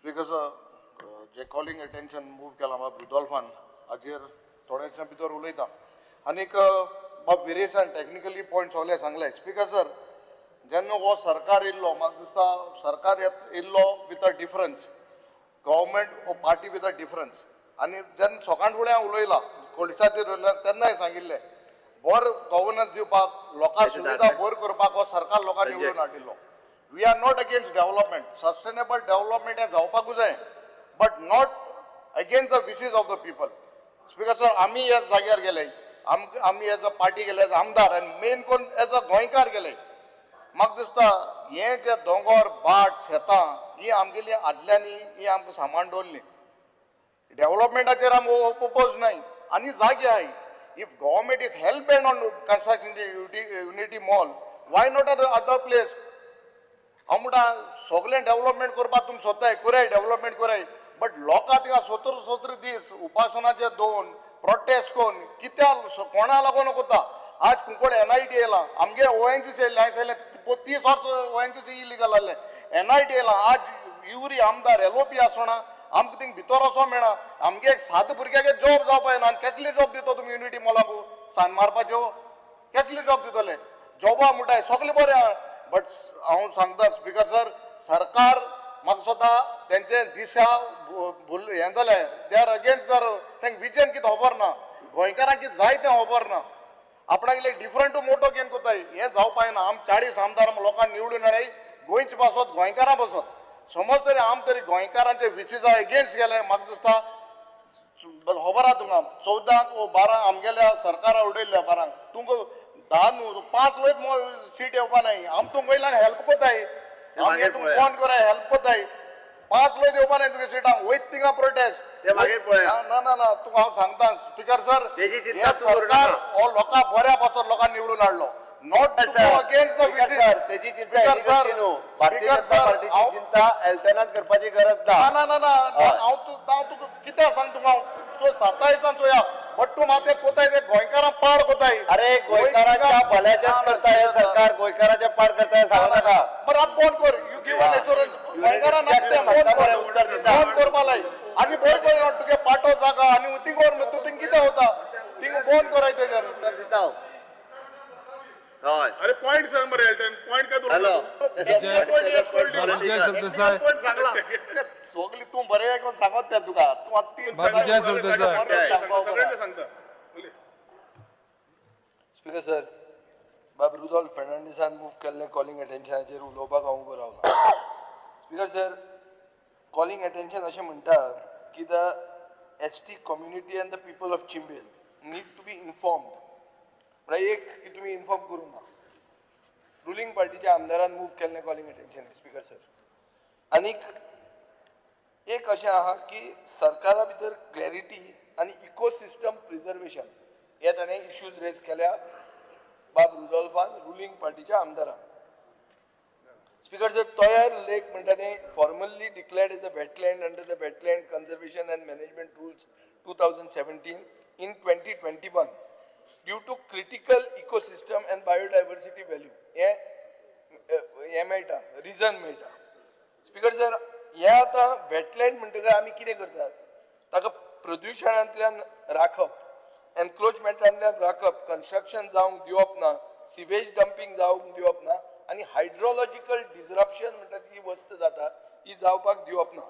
Speaker sir, जे कॉलिंग अटेन्शन मूव केला बाब रुदोल्फान हाजेर थोड्याशा भितर उलयता आनीक बाब विरेसान टॅक्निकली पॉयंट सगळे सांगले. स्पीकर सर, जेन्ना हो सरकार येयल्लो म्हाका दिसता सरकार येयल्लो with a difference. Government or party with a difference. आनी जेन्ना सकाळ फुडें हांव उलयलां कोळशाचेर उलयलां तेन्नाय सांगिल्लें बरो गव्हर्नन्स दिवपाक लोकांक सुविधा बरी करपाक हो सरकार लोकांक निवडून हाडिल्लो. We are not against development, sustainable development हें जावपाकूच जाय, but not against the wishes of the people. Speaker sir, आमी ह्या जाग्यार गेले, आमी एज अ पार्टी गेले, एज आमदार आनी मेन कोण एज अ गोंयकार गेले. म्हाका दिसता हे जे दोंगर भाट शेतां ही आमगेली आदल्यांनी ही आमकां सामान दवरली. डेव्हलपमेंटाचेर आमी ओपोज नाय आनी जागे आहाय. If government is hell bent on construction Unity Mall, why not other place? हांव म्हणटा सगळें डेव्हलपमेंट करपाक तुमी सोदताय, कराय डेव्हलपमेंट कराय, बट लोकां थिंगा 17 दीस उपासनाचे दोन प्रोटेस्ट करून कित्याक कोणा लागून कोता. आज कुंकळ NIT येयला, आमगे ONGC येयलें, हांवें सांगलें 30 वर्सां ONGC illegal आहलें. NIT येयला, आज युरी आमदार LOP आसोना, आमकां थिंग भितर वचोंक मेळना. आमगे एक सात भुरग्याक जॉब जावपा येना आनी कसली जॉब दितो तुमी युनिटी मॉलाक सान मारपाच्यो? कसली जॉब दितले? जॉबा म्हणटाय सगळें बरें आहा, बट हांव सांगता स्पीकर सर, सरकार म्हाका दिसता तेंचे दिशा हें जालें, they are against दर तेंक विजन कितें खबर ना, गोंयकारांक कितें जाय तें खबर ना, आपणागेले डिफरंट मोटो घेवन कोताय. हें जावपा जायना. आम 40 आमदार लोकांक निवडून हाडाय गोंयचे पासत, गोंयकारां पासत. समज तरी आम तरी गोंयकारांचे विशीजा एगेन्स्ट गेले, म्हाका दिसता खबर आहा तुमकां 14 वो 12 आमगेल्या सरकारा उडयल्ल्या 12, तुमकां 10 न्हू 5 वयत सीट येवपा नाय. आम तुमकां वयल्यान हेल्प कोताय, आमगे तुमकां फोन कराय हेल्प कोताय, 5 वयत येवपा नाय तुगे सिटांक, वयत थिंगा प्रोटेस्ट. ना ना ना, तुका हांव सांगता स्पीकर सर, हे सरकार हो लोकां बऱ्या पासत लोकांक निवडून हाडलो, not against the wishes. तेजी चिंता भारतीय जनता पार्टीची चिंता एल्टनात करपाची गरज ना. ना ना ना, हांव तुका कितें सांग तुका, तूं 27 चोया, बट तूं माते कोताय ते गोंयकारां पाड कोताय. अरे गोंयकाराच्या भल्याचेच करता हे सरकार, गोंयकाराच्या पाड करता हे सांगू नाका. बरं आतां फोन कर, you give an assurance गोंयकारां बरें उत्तर दिता, फोन करपा लाय आनी बरें कर तुगे पाटो जागा आनी थिंग व्हर, तूं थिंग कितें वता थिंग फोन कराय तेजेर उत्तर दिता. अरे पॉइंट सांग मरे एल्टन, पॉइंट काय तुला? हॅलो विजय सरदेसाय, सगळी तूं बरें आयकून सांगत ते तुका, तूं आतां तीन विजय सरदेसाय सगळ्यांना सांगता. स्पीकर सर, बाब रुदोल्फ फेर्नांडीसान मूव केल्लें कॉलिंग अटेन्शनाचेर उलोवपाक हांव उबो रावला. स्पीकर सर, कॉलिंग अटेन्शन अशें म्हणटा की the ST community and the people of Chimbel need to be informed. म्हळ्यार एक की तुमी इन्फॉर्म करूंक ना, रुलींग पार्टीच्या आमदारान मूव केल्लें कॉलिंग अटेन्शन स्पीकर सर. आनीक एक अशें आहा की सरकारा भितर क्लॅरिटी आनी इकोसिस्टम प्रिजर्वेशन हे ताणें इश्यूज रेज केल्या बाब रुदोल्फान रुलींग पार्टीच्या आमदारान. स्पीकर सर, तोयार लेक म्हणटा तें formally declared as a wetland under the wetland conservation and management rules 2017 in 2021 due to critical ecosystem and biodiversity value. हे मेळटा, रिजन मेळटा. स्पीकर सर, हे आतां वेटलँड म्हणटकच आमी कितें करतात, ताका प्रदुशणांतल्यान राखप, एनक्रोचमेंटांतल्यान राखप, कन्स्ट्रक्शन जावंक दिवप ना, सिवेज डंपींग जावंक दिवप ना, आनी हायड्रोलॉजिकल डिजरप्शन म्हणटा ती वस्त जाता ती जावपाक दिवप ना.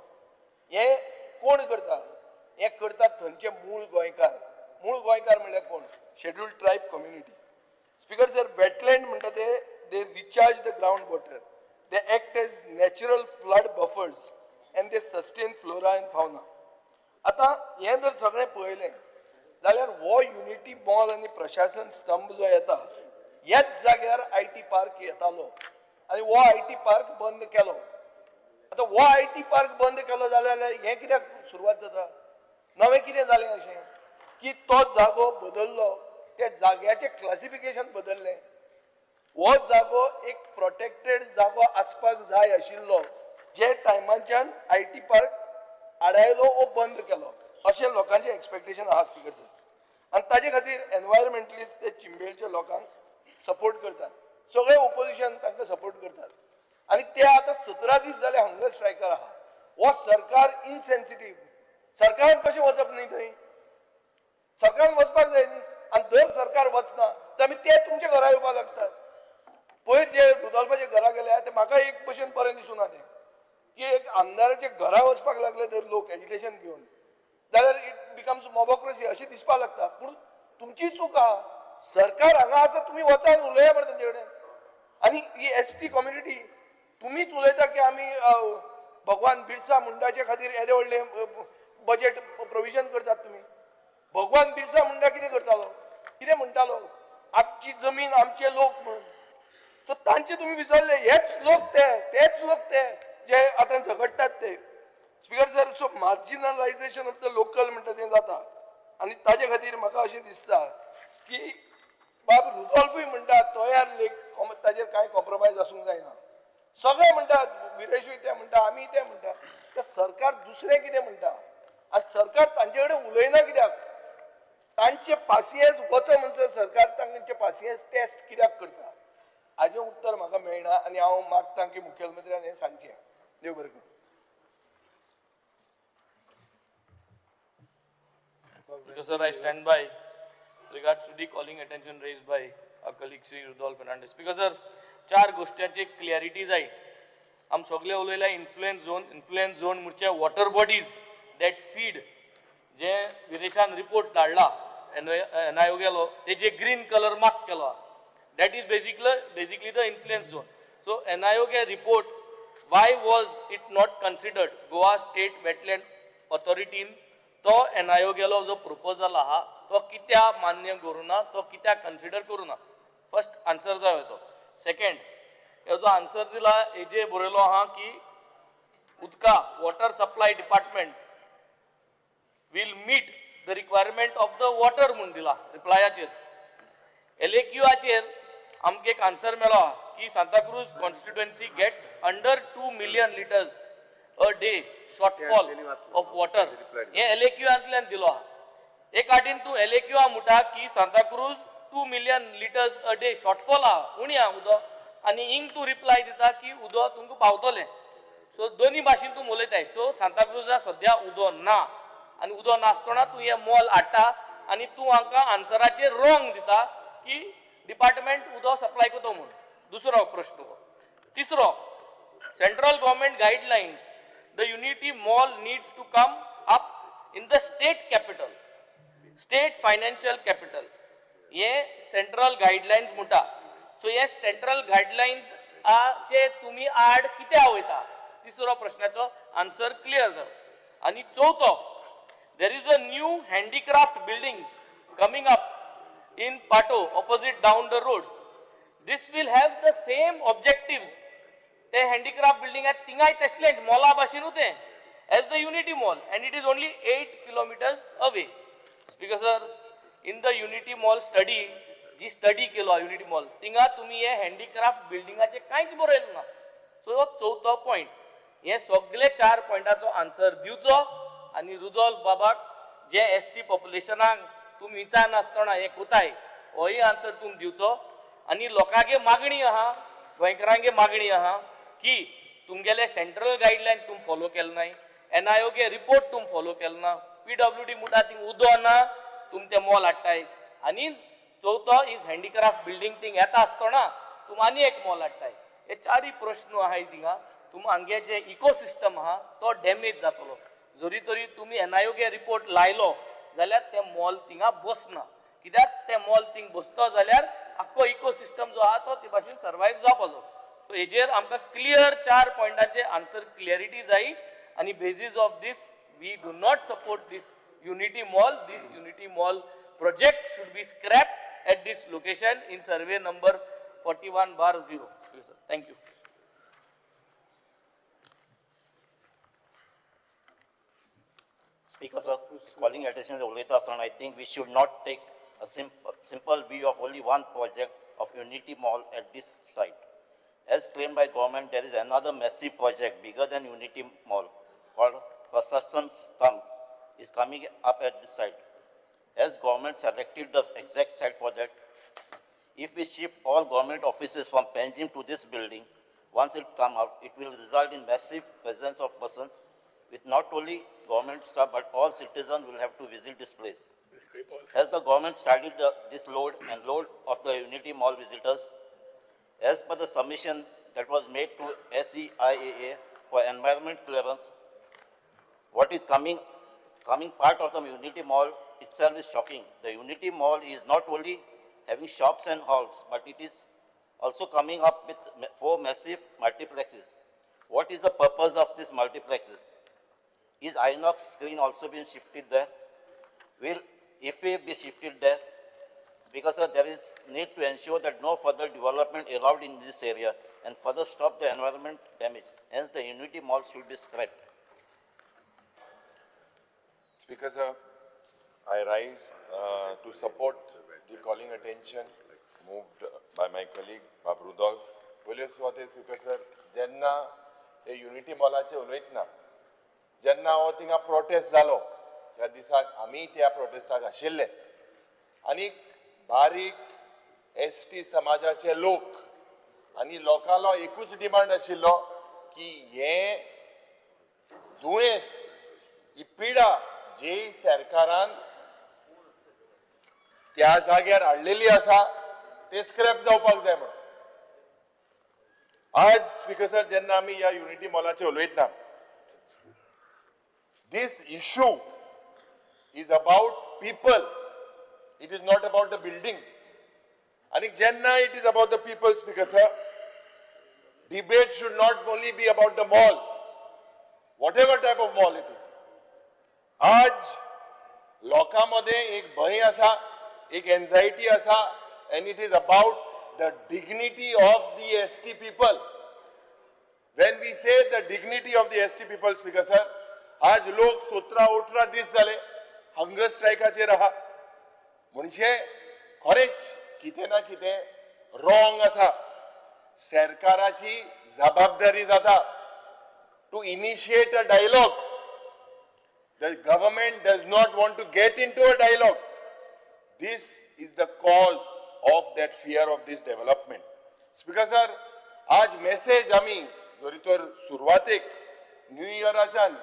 हें कोण करता? हें करतात थंयचे मूळ गोंयकार. मूळ गोंयकार म्हणल्यार कोण? Scheduled tribe community. Speaker sir, wetland म्हणटा ते they recharge the ground water, they act as natural flood buffers and they sustain flora and fauna. आतां हें जर सगळें पळयलें जाल्यार हो युनिटी मॉल आनी प्रशासन स्तंभ जो येता ह्याच जाग्यार IT park येतालो आनी हो IT park बंद केलो. आतां हो IT park बंद केलो जाल्यार हें कित्याक सुरवात जाता? नवें कितें जालें अशें की तो जागो बदल्लो, त्या जाग्याचें क्लासिफिकेशन बदल्लें. हो जागो एक प्रोटेक्टेड जागो आसपाक जाय आशिल्लो, जे टायमाच्यान IT park आडायलो वो बंद केलो अशें लोकांचें एक्सपेक्टेशन आहा स्पीकर सर. आनी ताजे खातीर एनवायरमेंटलिस्ट ते चिंबेलच्या लोकांक सपोर्ट करतात, सगळे ओपोजिशन तांकां सपोर्ट करतात आनी ते आतां 17 दीस जाले हंगर स्ट्रायकर आहा. हो सरकार इनसेन्सिटीव, सरकारान कशें वचप न्ही थंय, सरकारान वचपाक जाय न्ही. आनी जर सरकार वचना तर आमी ते तुमच्या घरा येवपाक लागतात. पयर जे रुदोल्फाच्या घरा गेल्या ते म्हाका एक भशेन बरें दिसूना तें. की एक आमदाराच्या घरा वचपाक लागले तर लोक एजिटेशन घेवन जाल्यार it becomes mobocracy अशें दिसपाक लागता. पूण तुमची चूक आहा, सरकार हांगा आसा, तुमी वचान उलया मरे तांचे कडेन. आनी ही एस टी कम्युनिटी तुमीच उलयता की आमी भगवान बिरसा मुंडाचे खातीर येदे व्हडलें बजेट प्रोविजन करतात तुमी. भगवान बिरसा मुंडा कितें करतालो, कितें म्हणटालो, आमची जमीन आमचे लोक म्हणून. सो तांचे तुमी विसरले, हेच लोक ते, तेच लोक ते जे आतां झगडटात ते. Speaker sir, so marginalisation of the local म्हणटा तें जाता. आनी ताजे खातीर म्हाका अशें दिसता की बाब रुदोल्फूय म्हणटा तोयार लेक ताजेर कांय कॉम्प्रोमायज आसूंक जायना. सगळे म्हणटात, विरेशूय ते म्हणटा, आमी ते म्हणटा, तर सरकार दुसरें कितें म्हणटा? आनी सरकार तांचे कडेन उलयना कित्याक? तांचे पासियेंस वचो म्हणसर सरकार तांचे पासियेंस टेस्ट कित्याक करता? हाजें उत्तर म्हाका मेळना आनी हांव मागता की मुखेलमंत्र्यान हें सांगचें. देव बरें करूं. Sir, I stand by regards to the calling attention raised by our colleague Shri Rudolph Fernandes. Because sir, चार गोष्टींची क्लॅरिटी जाय. आम सगळे उलयल्या इन्फ्लुएन्स झोन, इन्फ्लुएन्स झोन म्हणजे वॉटर बॉडीज that feed, जे विदेशान रिपोर्ट धाडला एनआयओ गेलो, तेजे ग्रीन कलर मार्क केलो, that is basically the influence zone. So NIO K report, why was it not considered? Goa state wetland ऑथॉरिटीन तो NIO गेलो जो प्रपोजल आहा तो कित्याक मान्य करूं ना, तो कित्याक कन्सिडर करूं ना? फर्स्ट आन्सर जाय हेजो. सेकंड, हेजो आन्सर दिला हेजे बरयलो आहा की उदका water supply department will meet the requirement of the water म्हूण दिला रिप्लायाचेर. एलएक्यूआचेर आमकां एक आन्सर मेळ्ळो आहा की Santacruz constituency gets under 2 million litres a day shortfall of water. हे एलएक्यूआंतल्यान दिलो आहा. एक आटीन तूं एलएक्यूआ म्हणटा की Santacruz 2 million litres a day shortfall आहा, उणी आहा उदक, आनी हिंग तूं रिप्लाय दिता की उदक तुमकां पावतलें. सो दोनी भाशेन तूं उलयताय. सो सांताक्रूजा सद्या उदक ना आनी उदक नासतना तूं हें मोल हाडटा आनी तूं हांकां आन्सराचेर रॉंग दिता की डिपार्टमेंट उदक सप्लाय करता म्हूण. दुसरो प्रश्न. तिसरो, central government guidelines, the Unity Mall needs to come up in the state capital, state financial capital. हे सेंट्रल गायडलायन्स म्हणटा. सो हे सेंट्रल गायडलायन्स चे तुमी आड कित्याक वयता? तिसरो प्रश्नाचो आन्सर क्लियर जालो. आनी चवथो, there is a new handicraft building coming up in Patto opposite down the road. This will have the same objectives. ते हँडीक्राफ्ट बिल्डिंग आहे थिंगाय तसलेंच मॉला भाशेनूच तें as the Unity Mall, and it is only 8 kilometres away. Speaker sir, in the Unity Mall study, ji study केलो unity mall, थिंगा तुमी हे handicraft बिल्डिंगाचें कांयच बरयलें ना. सो चवथो पॉयंट. हे सगळे 4 पॉयंटाचो आन्सर दिवचो आनी रुदोल्फ बाबाक जे एस टी पॉप्युलेशनाक तुमी विचारनासतना हें कोताय होय आन्सर तुमी दिवचो. आनी लोकांगे मागणी आहा, गोंयकारांगे मागणी आहा की तुमगेले सेंट्रल गायडलायन तुमी फॉलो केले नाय, एनआयओ गे रिपोर्ट तुमी फॉलो केले ना, पीडब्ल्यूडी म्हणटा थिंग उदक ना, तुमी ते मॉल हाडटाय. आनी चवथो is handicraft building thing येता आसतना तुमी आनी एक मॉल हाडटाय. हे चारूय प्रश्न आहाय थिंगा. तुमी हांगे जे इकोसिस्टम आहा तो डॅमेज जातलो. जरी तरी तुमी एनआयओ गे रिपोर्ट लायलो जाल्यार ते मॉल थिंगा बसना, कित्याक ते मॉल थिंग बसतो जाल्यार आख्खो इकोसिस्टम जो आहा तो ते भाशेन सर्वायव जावपाचो. सो हेजेर आमकां क्लियर 4 पॉयंटाचे आन्सर क्लियरिटी जाय. आनी basis of this we do not support this Unity Mall. This Unity Mall project should be scrapped at this location in survey number 41/0. Thank you. Speaker sir, calling attention to उलयता आसतना I think we should not take a simple view of only one project of Unity Mall at this site. As claimed by government, there is another massive project bigger than Unity Mall called Prashasan Stambh is coming up at this site. As government selected the exact site for that, if we shift all government offices from Panjim to this building, once it comes out, it will result in massive presence of persons with not only government staff but all citizens will have to visit this place. Has the government started this load and load of the Unity Mall visitors? As per the submission that was made to SEIAA for environment clearance. What is coming part of the Unity Mall itself is shocking. The Unity Mall is not only having shops and halls, but it is also coming up with 4 massive multiplexes. What is the purpose of these multiplexes? Is Inox screen also being shifted there? Will IFE be shifted there? Because there is need to ensure that no further development allowed in this area and further stop the environment damage. Hence, the Unity Mall should be scrapped. Speaker sir, I rise to support the calling attention moved by my colleague Bab Rudolph. पयले सुवातेर speaker sir, जेन्ना हे unity मॉलाचे उलयतना जेन्ना हो थिंगा protest जालो त्या दिसाक आमी त्या प्रोटेस्टाक आशिल्ले आनी बारीक एस टी समाजाचे लोक आनी लोकांलो एकूच डिमांड आशिल्लो की हें दुयेंस, ही पिडा जी सरकारान त्या जाग्यार हाडलेली आसा ते स्क्रॅप जावपाक जाय म्हणून. आज स्पीकर सर, जेन्ना आमी ह्या युनिटी मॉलाचे उलयतना, this issue is about people, it is not about the building. आनी जेन्ना it is about the people, speaker sir, debate should not only be about the mall, whatever type of mall it is. आज लोकां मदें एक भंय आसा, एक anxiety आसा, and it is about the dignity of the ST people. When we say the dignity of the ST people, speaker sir, आज लोक 17-18 दीस जाले हंगर स्ट्रायकाचेर आहा, म्हणजे खरेंच कितें ना कितें रॉंग आसा. सरकाराची जबाबदारी जाता to initiate a dialogue. The government does not want to get into a dialogue. This is the cause of that fear of this development. Speaker sir, आज मेसेज आमी जरी तर सुरवातेक न्यू इयराच्यान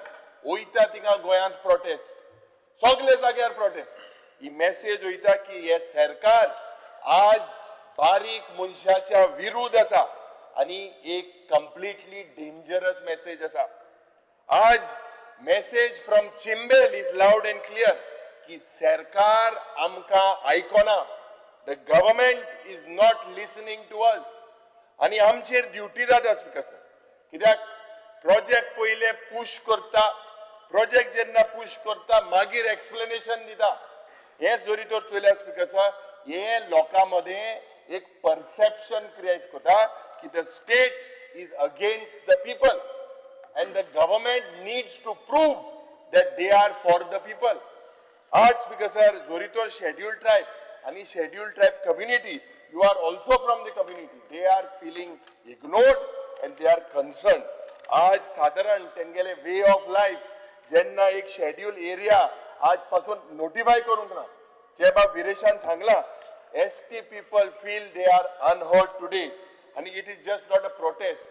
वयता थिंगा गोंयांत प्रोटेस्ट, सगळे जाग्यार प्रोटेस्ट, ही मेसेज वयता की हे सरकार आज बारीक मनशाच्या विरुद्ध आसा आनी एक कंप्लिटली डेंजरस मेसेज आसा. आज message from Chimbel is loud and clear की सरकार आमकां आयकना, the government is not listening to us. आनी आमचेर ड्युटी जाता स्पीकर सर, कित्याक प्रोजेक्ट पयले पुश करता, प्रोजेक्ट जेन्ना पुश करता मागीर एक्सप्लेनेशन दिता. हें जरी तर चोयल्यार स्पीकर सर, हें लोकां मदें एक परसेप्शन क्रिएट करता की the state is against the people and the government needs to prove that they are for the people. आज स्पीकर सर, जरी तर शेड्यूल ट्रायब आनी schedule tribe community, you are also from the community, they are feeling ignored and they are concern. आज सादारण तेंगेले way of life जेन्ना एक schedule area आज पासून नोटिफाय करूंक ना, जे बाब विरेशान सांगला, S T people feel they are unheard today. आनी it is just not a protest,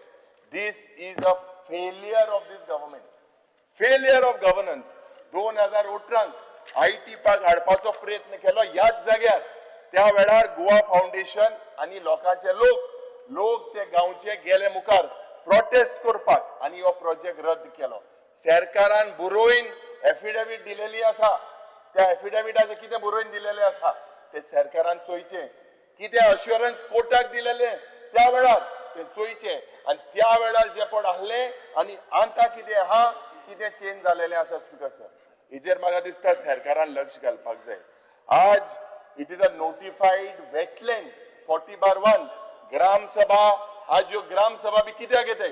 this is a failure of this government, failure of governance. 2018 I T park हाडपाचो प्रयत्न केलो ह्याच जाग्यार, त्या वेळार गोवा फावंडेशन आनी लोकांचे लोक ते गांवचे गेले मुखार प्रोटेस्ट करपाक आनी हो प्रोजेक्ट रद्द केलो. सरकारान बरोवन एफिडेवीट दिलेली आसा, त्या एफिडेविटाचें कितें बरोवन दिलेलें आसा तें सरकारान चोयचें, कितें अश्युरन्स कोर्टाक दिलेलें त्या वेळार तें चोयचें आनी त्या वेळार जें पण आहलें आनी आतां कितें आहा कितें चेंज जालेलें आसा स्पीकर सर, हेजेर म्हाका दिसता सरकारान लक्ष घालपाक जाय. आज it is a notified wetland 40/1 Gram Sabha. आज ह्यो ग्रामसभा बी कित्याक येताय,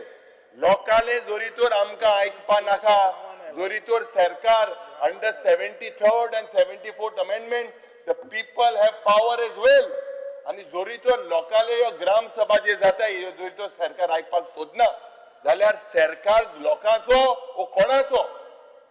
लोकांले जरी तर आमकां आयकपा नाका, जरी तर सरकार under 73rd and 74th amendment the people have power as well. आनी जरी तर लोकांले ह्यो ग्रामसभा जे जाता ह्यो जरी तर सरकार आयकपाक सोदना जाल्यार सरकार लोकांचो वो कोणाचो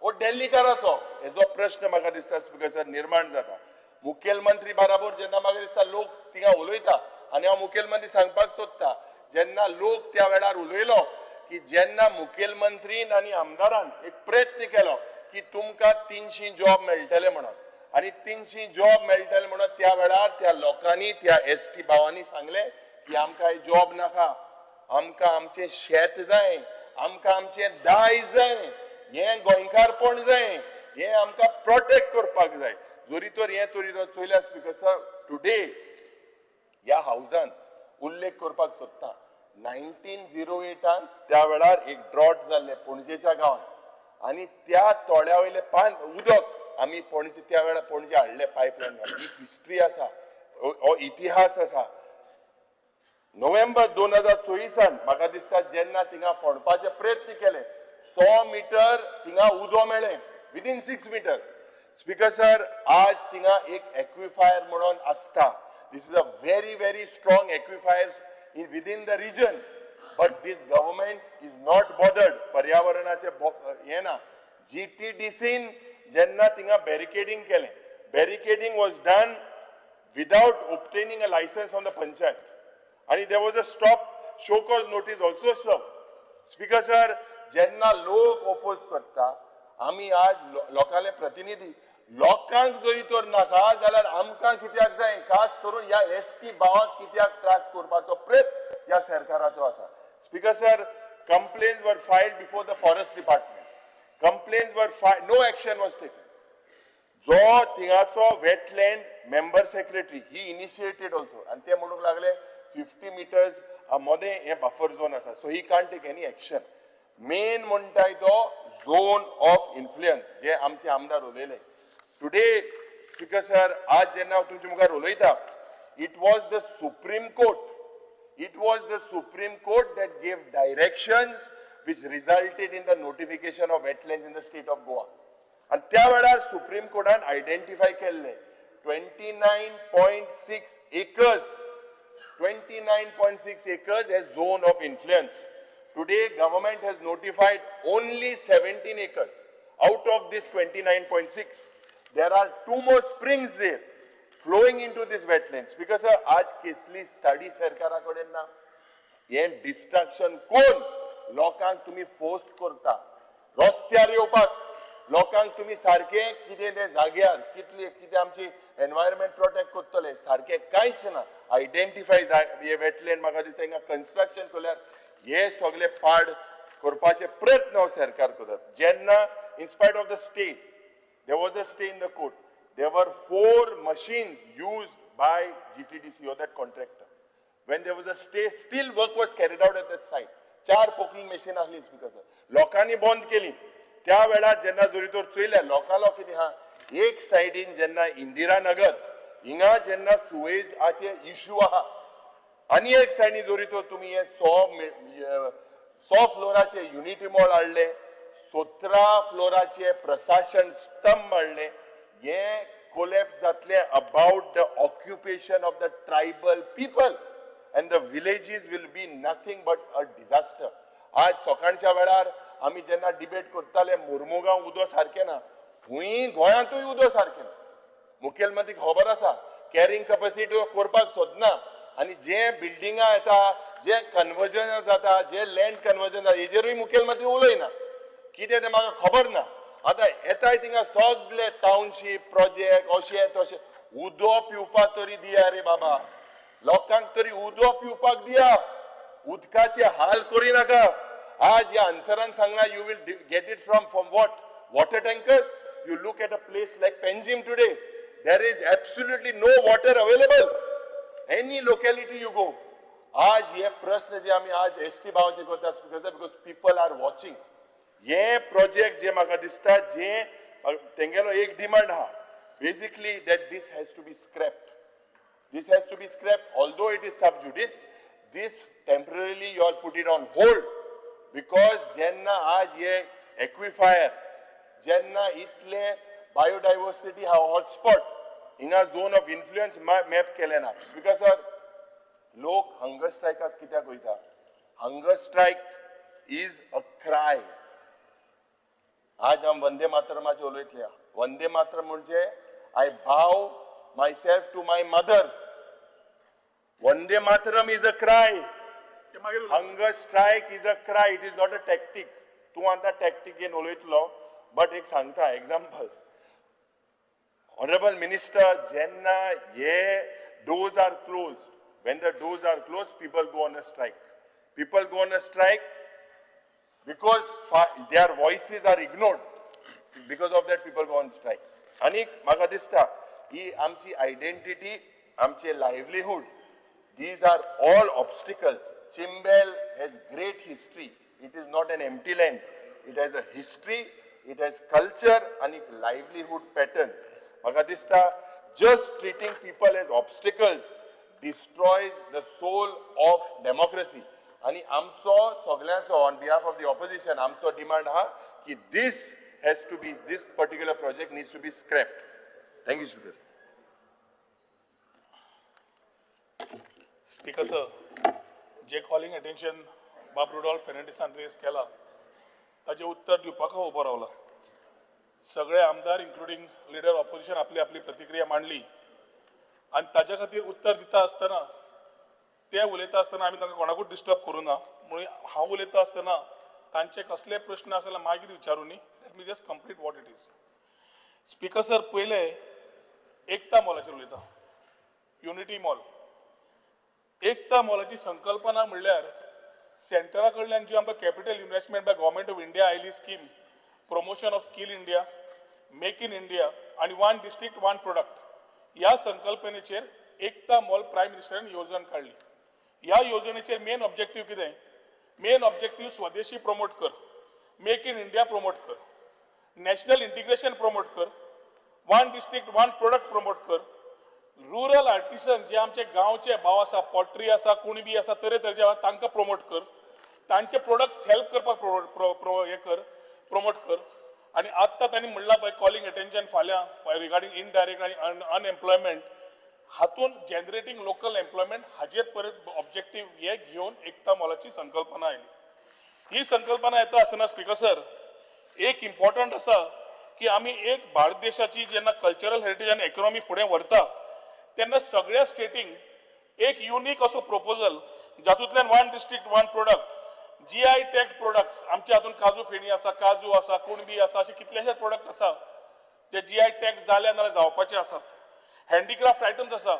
वो दिल्लीकाराचो हेजो प्रश्न म्हाका दिसता स्पीकर सर निर्माण जाता. मुखेलमंत्री बराबर जेन्ना म्हाका दिसता लोक थिंगा उलयता आनी हांव मुखेलमंत्री सांगपाक सोदता, जेन्ना लोक त्या वेळार उलयलो की जेन्ना मुखेलमंत्रीन आनी आमदारान एक प्रयत्न केलो की तुमकां 300 जॉब मेळटले म्हणून, आनी 300 जॉब मेळटले म्हणून त्या वेळार त्या लोकांनी त्या एस टी भावांनी सांगलें की आमकां हे जॉब नाका, आमकां आमचें शेत जाय, आमकां आमचें दायज जाय, हें गोंयकारपण जाय, हें आमकां प्रोटेक्ट करपाक जाय. जरी तर हें तरी चोयल्यार स्पीकर सर, टुडे ह्या हावजान उल्लेख करपाक सोदता, 1908 त्या वेळार एक ड्रॉट जाल्लें पणजेच्या गांवांत आनी त्या तोड्या वयलें पान उदक आमी पणजे त्या वेळार पणजे हाडलें पायपलायन. ही हिस्ट्री आसा, हो इतिहास आसा. नोव्हेंबर 2024 म्हाका दिसता जेन्ना थिंगा फोडपाचे प्रयत्न केले, 100 मिटर थिंगा उदक मेळ्ळें विदीन 6 मिटर्स. स्पीकर सर, आज थिंगा एक एक्विफायर म्हणून आसता. This is a very very strong aquifer in within the region, but this government is not bothered. पर्यावरणाचे हें ना. GTDCन जेन्ना थिंगा बॅरिकेडींग केलें, barricading was done without obtaining a licence from the panchayat आनी there was a stop show cause notice also serve. Speaker sir, जेन्ना लोक oppose करता, आमी आज लोकांले प्रतिनिधी, लोकांक जरी तर नाका जाल्यार आमकां कित्याक जाय? खास करून ह्या एस टी भावांक कित्याक त्रास करपाचो प्रयत्न ह्या सरकाराचो आसा? Speaker sir, complaints were filed before the forest department, complaints were filed, no action was taken. जो थिंगाचो wetland member secretary, he initiated also आनी ते म्हणूंक लागले 50 मिटर्स मदें हें बफर झोन आसा, so he can't take any action. Main म्हणटाय तो झोन ऑफ इन्फ्लुयन्स जे आमचे आमदार उलयले टुडे. स्पीकर सर, आज जेन्ना हांव तुमच्या मुखार उलयता, it was the Supreme Court, it was the Supreme Court that gave directions which resulted in the notification of wetlands in the state of Goa. आणि त्या वेळार सुप्रीम कोर्टान आयडेंटिफाय केल्ले 29.6 acres, 29.6 acres as zone of influence. Today government has notified only 17 acres out of this 29.6. There are two more springs there flowing into this wetlands. Because आज केसली study सरकारा कडेन ना. हें destruction कोण लोकांक तुमी फोर्स करता रस्त्यार येवपाक, लोकांक तुमी सारकें कितें तें जाग्यार कितली कितें आमची एनवायरमेंट प्रोटेक्ट करतले सारकें कांयच ना. आयडेंटिफाय जाय हे वेटलँड. म्हाका दिसता हिंगा कन्स्ट्रक्शन केल्यार हे सगळे पाड करपाचे प्रयत्न हो सरकार करतात. जेन्ना in spite of the stay, there was a stay in the court, there were four machines used by GTDC or that contractor. When there was a stay, still work was carried out at that site. चार पोकलिंग machine आसली speaker sir, लोकांनी बंद केली. त्या वेळार जेन्ना जरी तर चोयलें लोकांलो कितें आहा, एक सायडीन जेन्ना इंदिरा नगर हिंगा जेन्ना सुवेजाचे इशू आहा आनी एक सायडीन जरी तर तुमी हे 100 फ्लोराचे युनिटी मॉल हाडले, 17 फ्लोराचे प्रशासन स्तंभ हाडले, हे कोलॅप्स जातले about the occupation of the tribal people and the villages will be nothing but a disaster. आज सकाळच्या वेळार आमी जेन्ना डिबेट करताले, मुर्मुगांव उदक सारकें ना, खंय गोंयांतूय उदक सारकें ना. मुखेलमंत्री खबर आसा, कॅरिंग कॅपॅसिटी करपाक सोदना आनी जे बिल्डिंगां येता, जे कन्वर्जन जाता, जे लँड कन्वर्जन जाता, हेजेरूय मुखेलमंत्री उलयना. कितें तें म्हाका खबर ना. आतां येताय थिंगा सगळे टावनशीप प्रोजेक्ट अशें तशें. उदक पिवपाक तरी दिया रे बाबा, लोकांक तरी उदक पिवपाक दिया, उदकाचे हाल करिनाका. आज ह्या आन्सरान सांगला, you will get it from what? Water tankers? You look at a place like Panjim today, there is absolutely no water available. Any locality you go. आज हे प्रश्न जे आमी आज एस टी भावाचे करता, because people are watching. हे project जे म्हाका दिसता, जे तेंगेलो एक डिमांड आहा, basically that this has to be scrapped. This has to be scrapped, although it is sub judice. This temporarily you all put it on hold because जेन्ना आज हे एक्विफायर, जेन्ना इतले बायोडायवर्सिटी हा हॉटस्पॉट, हिंगा झोन ऑफ इन्फ्लुयन्स मॅप केले ना. Because sir, लोक हंगर स्ट्रायकाक कित्याक वयता? Hunger strike is a cry. आज आम वंदे मातरमाचे उलयतले. वंदे मातरम म्हणजे I bow myself to my mother. Vande Mataram is a cry. ते मागीर उलोवया. Hunger strike is a cry, it is not a tactic. तूं आतां टॅक्टीक घेवन उलयतलो, बट एक सांगता एग्जाम्पल. ऑनरेबल मिनिस्टर, जेन्ना हे doors are close, when the doors are close, people go on a strike, people go on a strike. Because their voices are ignored, because of that people go on strike. आनी म्हाका दिसता ही आमची identity, आमचे livelihood, these are all obstacles. Chimbel has great history. It is not an empty land. It has a history, it has culture आनी livelihood patterns. म्हाका दिसता just treating people as obstacles destroys the soul of democracy. आनी आमचो सगळ्यांचो on behalf of the opposition आमचो demand आहा की this has to be, this particular project needs to be scrapped. Thank you speaker. Speaker sir, J calling attention बाब Rudolph फेर्नांडीसान rays केला ताजें उत्तर दिवपाक हांव उबो रावला. सगळे आमदार इन्क्लुडींग लिडर ऑपोजिशन आपली आपली प्रतिक्रिया मांडली आनी ताज्या खातीर उत्तर दिता आसतना, ते उलयता आसतना आमी तांकां कोणाकूच डिस्टर्ब करूं ना म्हणून हांव उलयता आसतना तांचे कसले प्रश्न आसा जाल्यार मागीर विचारूं न्ही. Let me just complete what it is. Speaker sir, पयले एकता मॉलाचेर उलयता, युनिटी मॉल. एकता मॉलाची संकल्पना म्हणल्यार सेंटरा कडल्यान जी आमकां capital investment by government of India आयली scheme, promotion of skill India, make in India आनी वन डिस्ट्रिक्ट वन प्रोडक्ट ह्या संकल्पनेचेर एकता मॉल प्रायम मिनिस्टरान येवजण काडली. ह्या येवजणेचेर मेन ऑब्जेक्टीव कितें? मेन ऑब्जेक्टीव स्वदेशी प्रमोट कर, मेक इन इंडिया प्रमोट कर, नॅशनल इंटिग्रेशन प्रमोट कर, one district one product promote कर, रुरल आर्टिसन जे आमचे गांवचे भाव आसा, पॉटरी आसा, कुणबी आसा, तरेतरेचे आसा, तांकां प्रमोट कर, तांचे प्रोडक्ट्स हेल्प करपाक हें कर, प्रमोट कर. आनी आत्तां तांणी म्हणलां पळय कॉलिंग एटेन्शन फाल्यां रिगार्डींग इनडायरेक्ट आनी अनएम्प्लॉयमेंट, हातून जनरेटींग लोकल एम्प्लॉयमेंट हाजेर परत ऑब्जेक्टीव हे घेवन एकता मॉलाची संकल्पना आयली. ही संकल्पना येता आसतना स्पीकर सर एक इम्पॉर्टंट आसा की आमी एक भारत देशाची जेन्ना कल्चरल हेरिटेज आनी इकॉनॉमी फुडें व्हरता तेन्ना सगळ्या स्टेटींक एक युनीक असो proposal जातूंतल्यान one district one product, GI tag products, आमच्या हातून काजू फेणी आसा, काजू आसा, कुणबी आसा, अशे कितलेशे प्रोडक्ट आसा ते जीआय टॅग जाले नाल्यार जावपाचे आसात. हँडीक्राफ्ट आयटम्स आसा,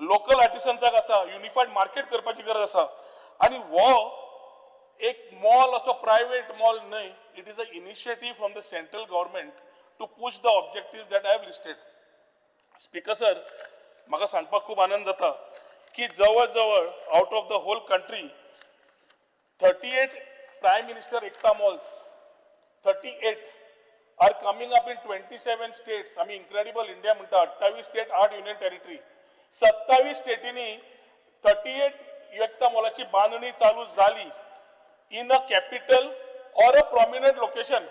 लोकल आर्टिसन्साक आसा, युनिफायड मार्केट करपाची गरज आसा. आनी हो एक मॉल असो प्रायवेट मॉल न्हय, it is a initiative from the central government to push the objective that I have listed. Speaker sir, म्हाका सांगपाक खूब आनंद जाता की जवळ जवळ out of the whole country 38 prime minister Ekta malls, 38 are coming up in 27 states. आमी incredible India म्हणटा, 28 स्टेट 8 युनियन टेरिटरी, 27 स्टेटींनी 38 एकता मॉलाची बांदणी चालू जाली in a capital or a prominent location.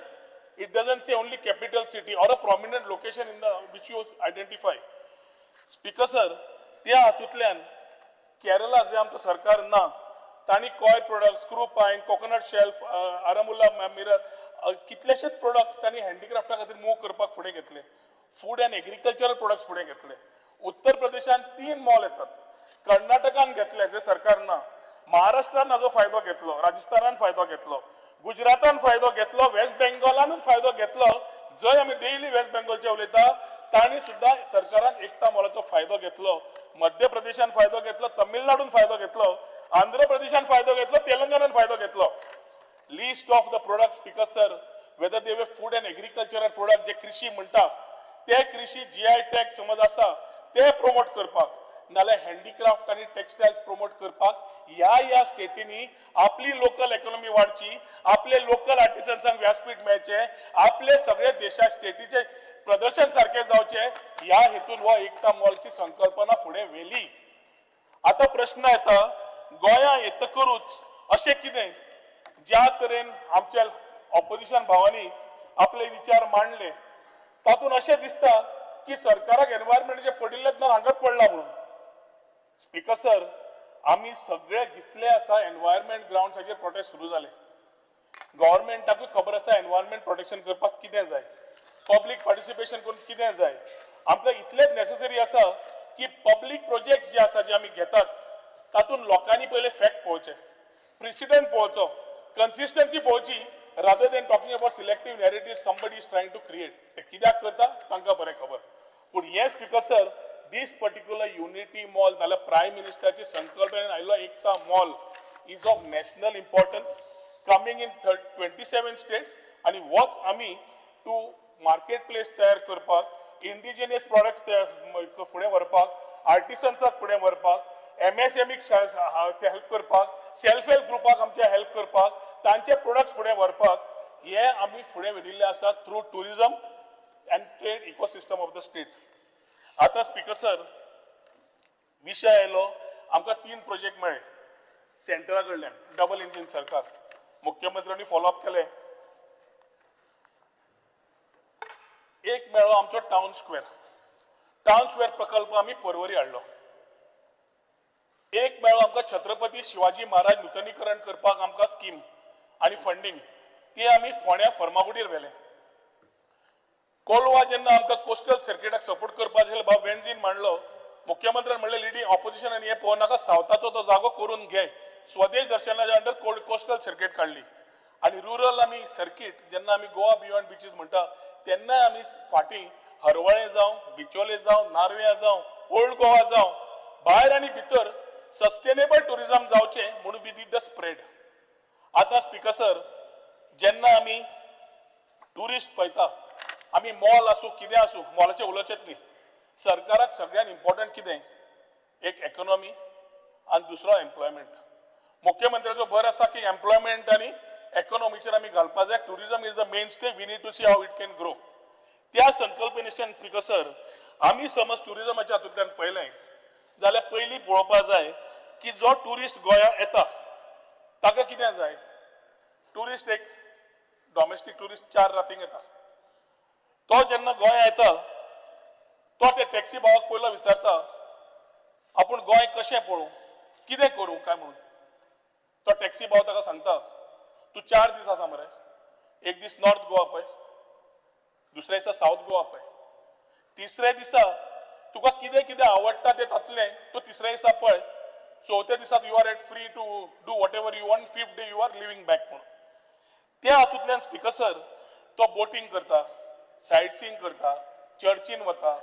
It doesn't say only capital city or a prominent location in the which you identify. Speaker sir, त्या हातूंतल्यान केरला जे आमचो सरकार ना तांणी coir product, screw pine, coconut shelf, Aranmula mirror, कितलेशेच products तांणी हँडीक्राफ्टा खातीर move करपाक फुडें घेतले. फूड अँड एग्रीकल्चरल प्रोडक्ट्स फुडें घेतले. उत्तर प्रदेशान 3 मॉल येतात, कर्नाटकान घेतले जे सरकार ना, महाराष्ट्रान हाजो फायदो घेतलो, राजस्थानान फायदो घेतलो, गुजरातान फायदो घेतलो, वेस्ट बेंगॉलानूच फायदो घेतलो. जंय आमी डेली वेस्ट बेंगॉलचे उलयता तांणी सुद्दां सरकारान एकता मॉलाचो फायदो घेतलो, मध्य प्रदेशान फायदो घेतलो, तमिळनाडून फायदो घेतलो, आंध्र प्रदेशान फायदो घेतलो, तेलंगणान फायदो घेतलो. List of the product speaker sir, whether they were food and agricultural product जे कृषी म्हणटा ते कृषी जीआय टॅग समज आसा ते प्रमोट करपाक, नाल्यार हँडीक्राफ्ट आनी टेक्सटायल्स प्रमोट करपाक ह्या ह्या स्टेटींनी आपली लोकल इकॉनॉमी वाडची, आपले लोकल आर्टिसन्सांक व्यासपीठ मेळचें, आपले सगळे देशा स्टेटीचे प्रदर्शन सारकें जावचें, ह्या हेतून हो एकता मॉलची संकल्पना फुडें व्हेली. आतां प्रश्न येता गोंया येतकरूच अशें कितें ज्या तरेन आमच्या ऑपोजिशन भावांनी आपले विचार मांडले तातूंत अशें दिसता की सरकाराक एनवायरमेंटाचें पडिल्लेंच ना, हांगाच पडलां म्हणून. स्पीकर सर, आमी सगळे जितले आसा एनवायरमेंट ग्रावंड्साचेर प्रोटेस्ट सुरू जाले. गव्हर्मेंटाकूय खबर आसा एनवायरमेंट प्रोटेक्शन करपाक कितें जाय, पब्लीक पार्टिसिपेशन करून कितें जाय. आमकां इतलेंच नेसेसरी आसा की पब्लीक प्रोजेक्ट्स जे आसा जे आमी घेतात तातूंत लोकांनी पयले फॅक्ट पळोवचे, प्रिसिडंट पळोवचो, कन्सिस्टन्सी पळोवची, rather than talking about selective narrative somebody is trying to create. ते कित्याक करता तांकां बरें खबर. पूण हें speaker sir, this particular unity mall नाल्यार प्रायम मिनिस्टराची संकल्पनेन आयिल्लो Ekta mall is of national importance. coming in 27 states आनी होच आमी टू मार्केट प्लेस तयार करपाक, इंडिजिनियस प्रॉडक्ट्स तयार फुडें व्हरपाक, आर्टिसन्साक फुडें व्हरपाक, एमएसएमईक हेल्प करपाक, सेल्फ हेल्प ग्रुपाक आमच्या हेल्प करपाक, तांचे प्रोडक्ट्स फुडें व्हरपाक, हे आमी फुडें व्हेरिल्ले आसा through tourism and trade ecosystem of the state. आतां स्पीकर सर, विशय आयलो, आमकां 3 प्रोजेक्ट मेळ्ळे सेंटरा कडल्यान, डबल इंजीन सरकार, मुख्यमंत्र्यांनी फॉलोअप केलें. एक मेळ्ळो आमचो टावन स्क्वेअर, टावन स्क्वेअर प्रकल्प आमी पर्वरी हाडलो. एक मेळ्ळो आमकां छत्रपती शिवाजी महाराज नुतनीकरण करपाक आमकां स्कीम आनी फंडींग, ती आमी फोंड्या फर्मागुडीर व्हेलें. कोलवा जेन्ना आमकां कोस्टल सर्किटाक सपोर्ट करपाक जाय बाब वेन्झीन मांडलो, मुख्यमंत्र्यान म्हणलें लिडींग ऑपोजिशनान हें पळोवं नाका, सावथाचो तो जागो करून घे. स्वदेश दर्शनाच्या अंडर कोस्टल सर्किट काडली आनी रुरल आमी सर्किट जेन्ना आमी गोवा बियॉन्ड बिचीस म्हणटा तेन्ना आमी फाटीं हरवळें जावं, बिचोले जावं, नार्व्यां जावं, ओल्ड गोवा जावं, भायर आनी भितर सस्टेनेबल ट्युरिजम जावचें म्हणून we did the spread. आतां स्पीकर सर, जेन्ना आमी ट्युरिस्ट पळयता, आमी मॉल आसूं कितें आसूं, मॉलाचें उलोवचेंच न्ही, सरकाराक सगळ्यान इम्पॉर्टंट कितें, एक इकॉनॉमी आनी दुसरो एम्प्लॉयमेंट. मुख्यमंत्र्याचो भर आसा की एम्प्लॉयमेंट आनी इकॉनॉमीचेर आमी घालपा जाय. Tourism is the mainstay, we need to see how it can grow. त्या संकल्पनेच्यान स्पीकर सर, आमी समज ट्युरिजमाच्या हातूंतल्यान पळयलें जाल्यार पयलीं पळोवपा जाय की जो ट्युरिस्ट गोंया येता ताका कितें जाय. ट्युरिस्ट एक डॉमेस्टीक ट्युरिस्ट 4 रातींक येता, तो जेन्ना गोंया येता तो त्या टॅक्सी भावाक पयलो विचारता आपूण गोंय कशें पळोवं, कितें करूं काय म्हणून. तो टॅक्सी भाव ताका सांगता तूं 4 दीस आसा मरे, एक दीस नॉर्थ गोवा पळय, दुसऱ्या दिसा सावथ गोवा पळय, तिसऱ्या दिसा तुका कितें कितें आवडटा तें तातलें तूं तिसऱ्या दिसा पळय, चवथ्या दिसा you are at free to do whatever you want, 5th day you are living back म्हणून. त्या हातूंतल्यान स्पीकर सर, तो बोटींग करता, सायट सीइंग करता, चर्चीन वता,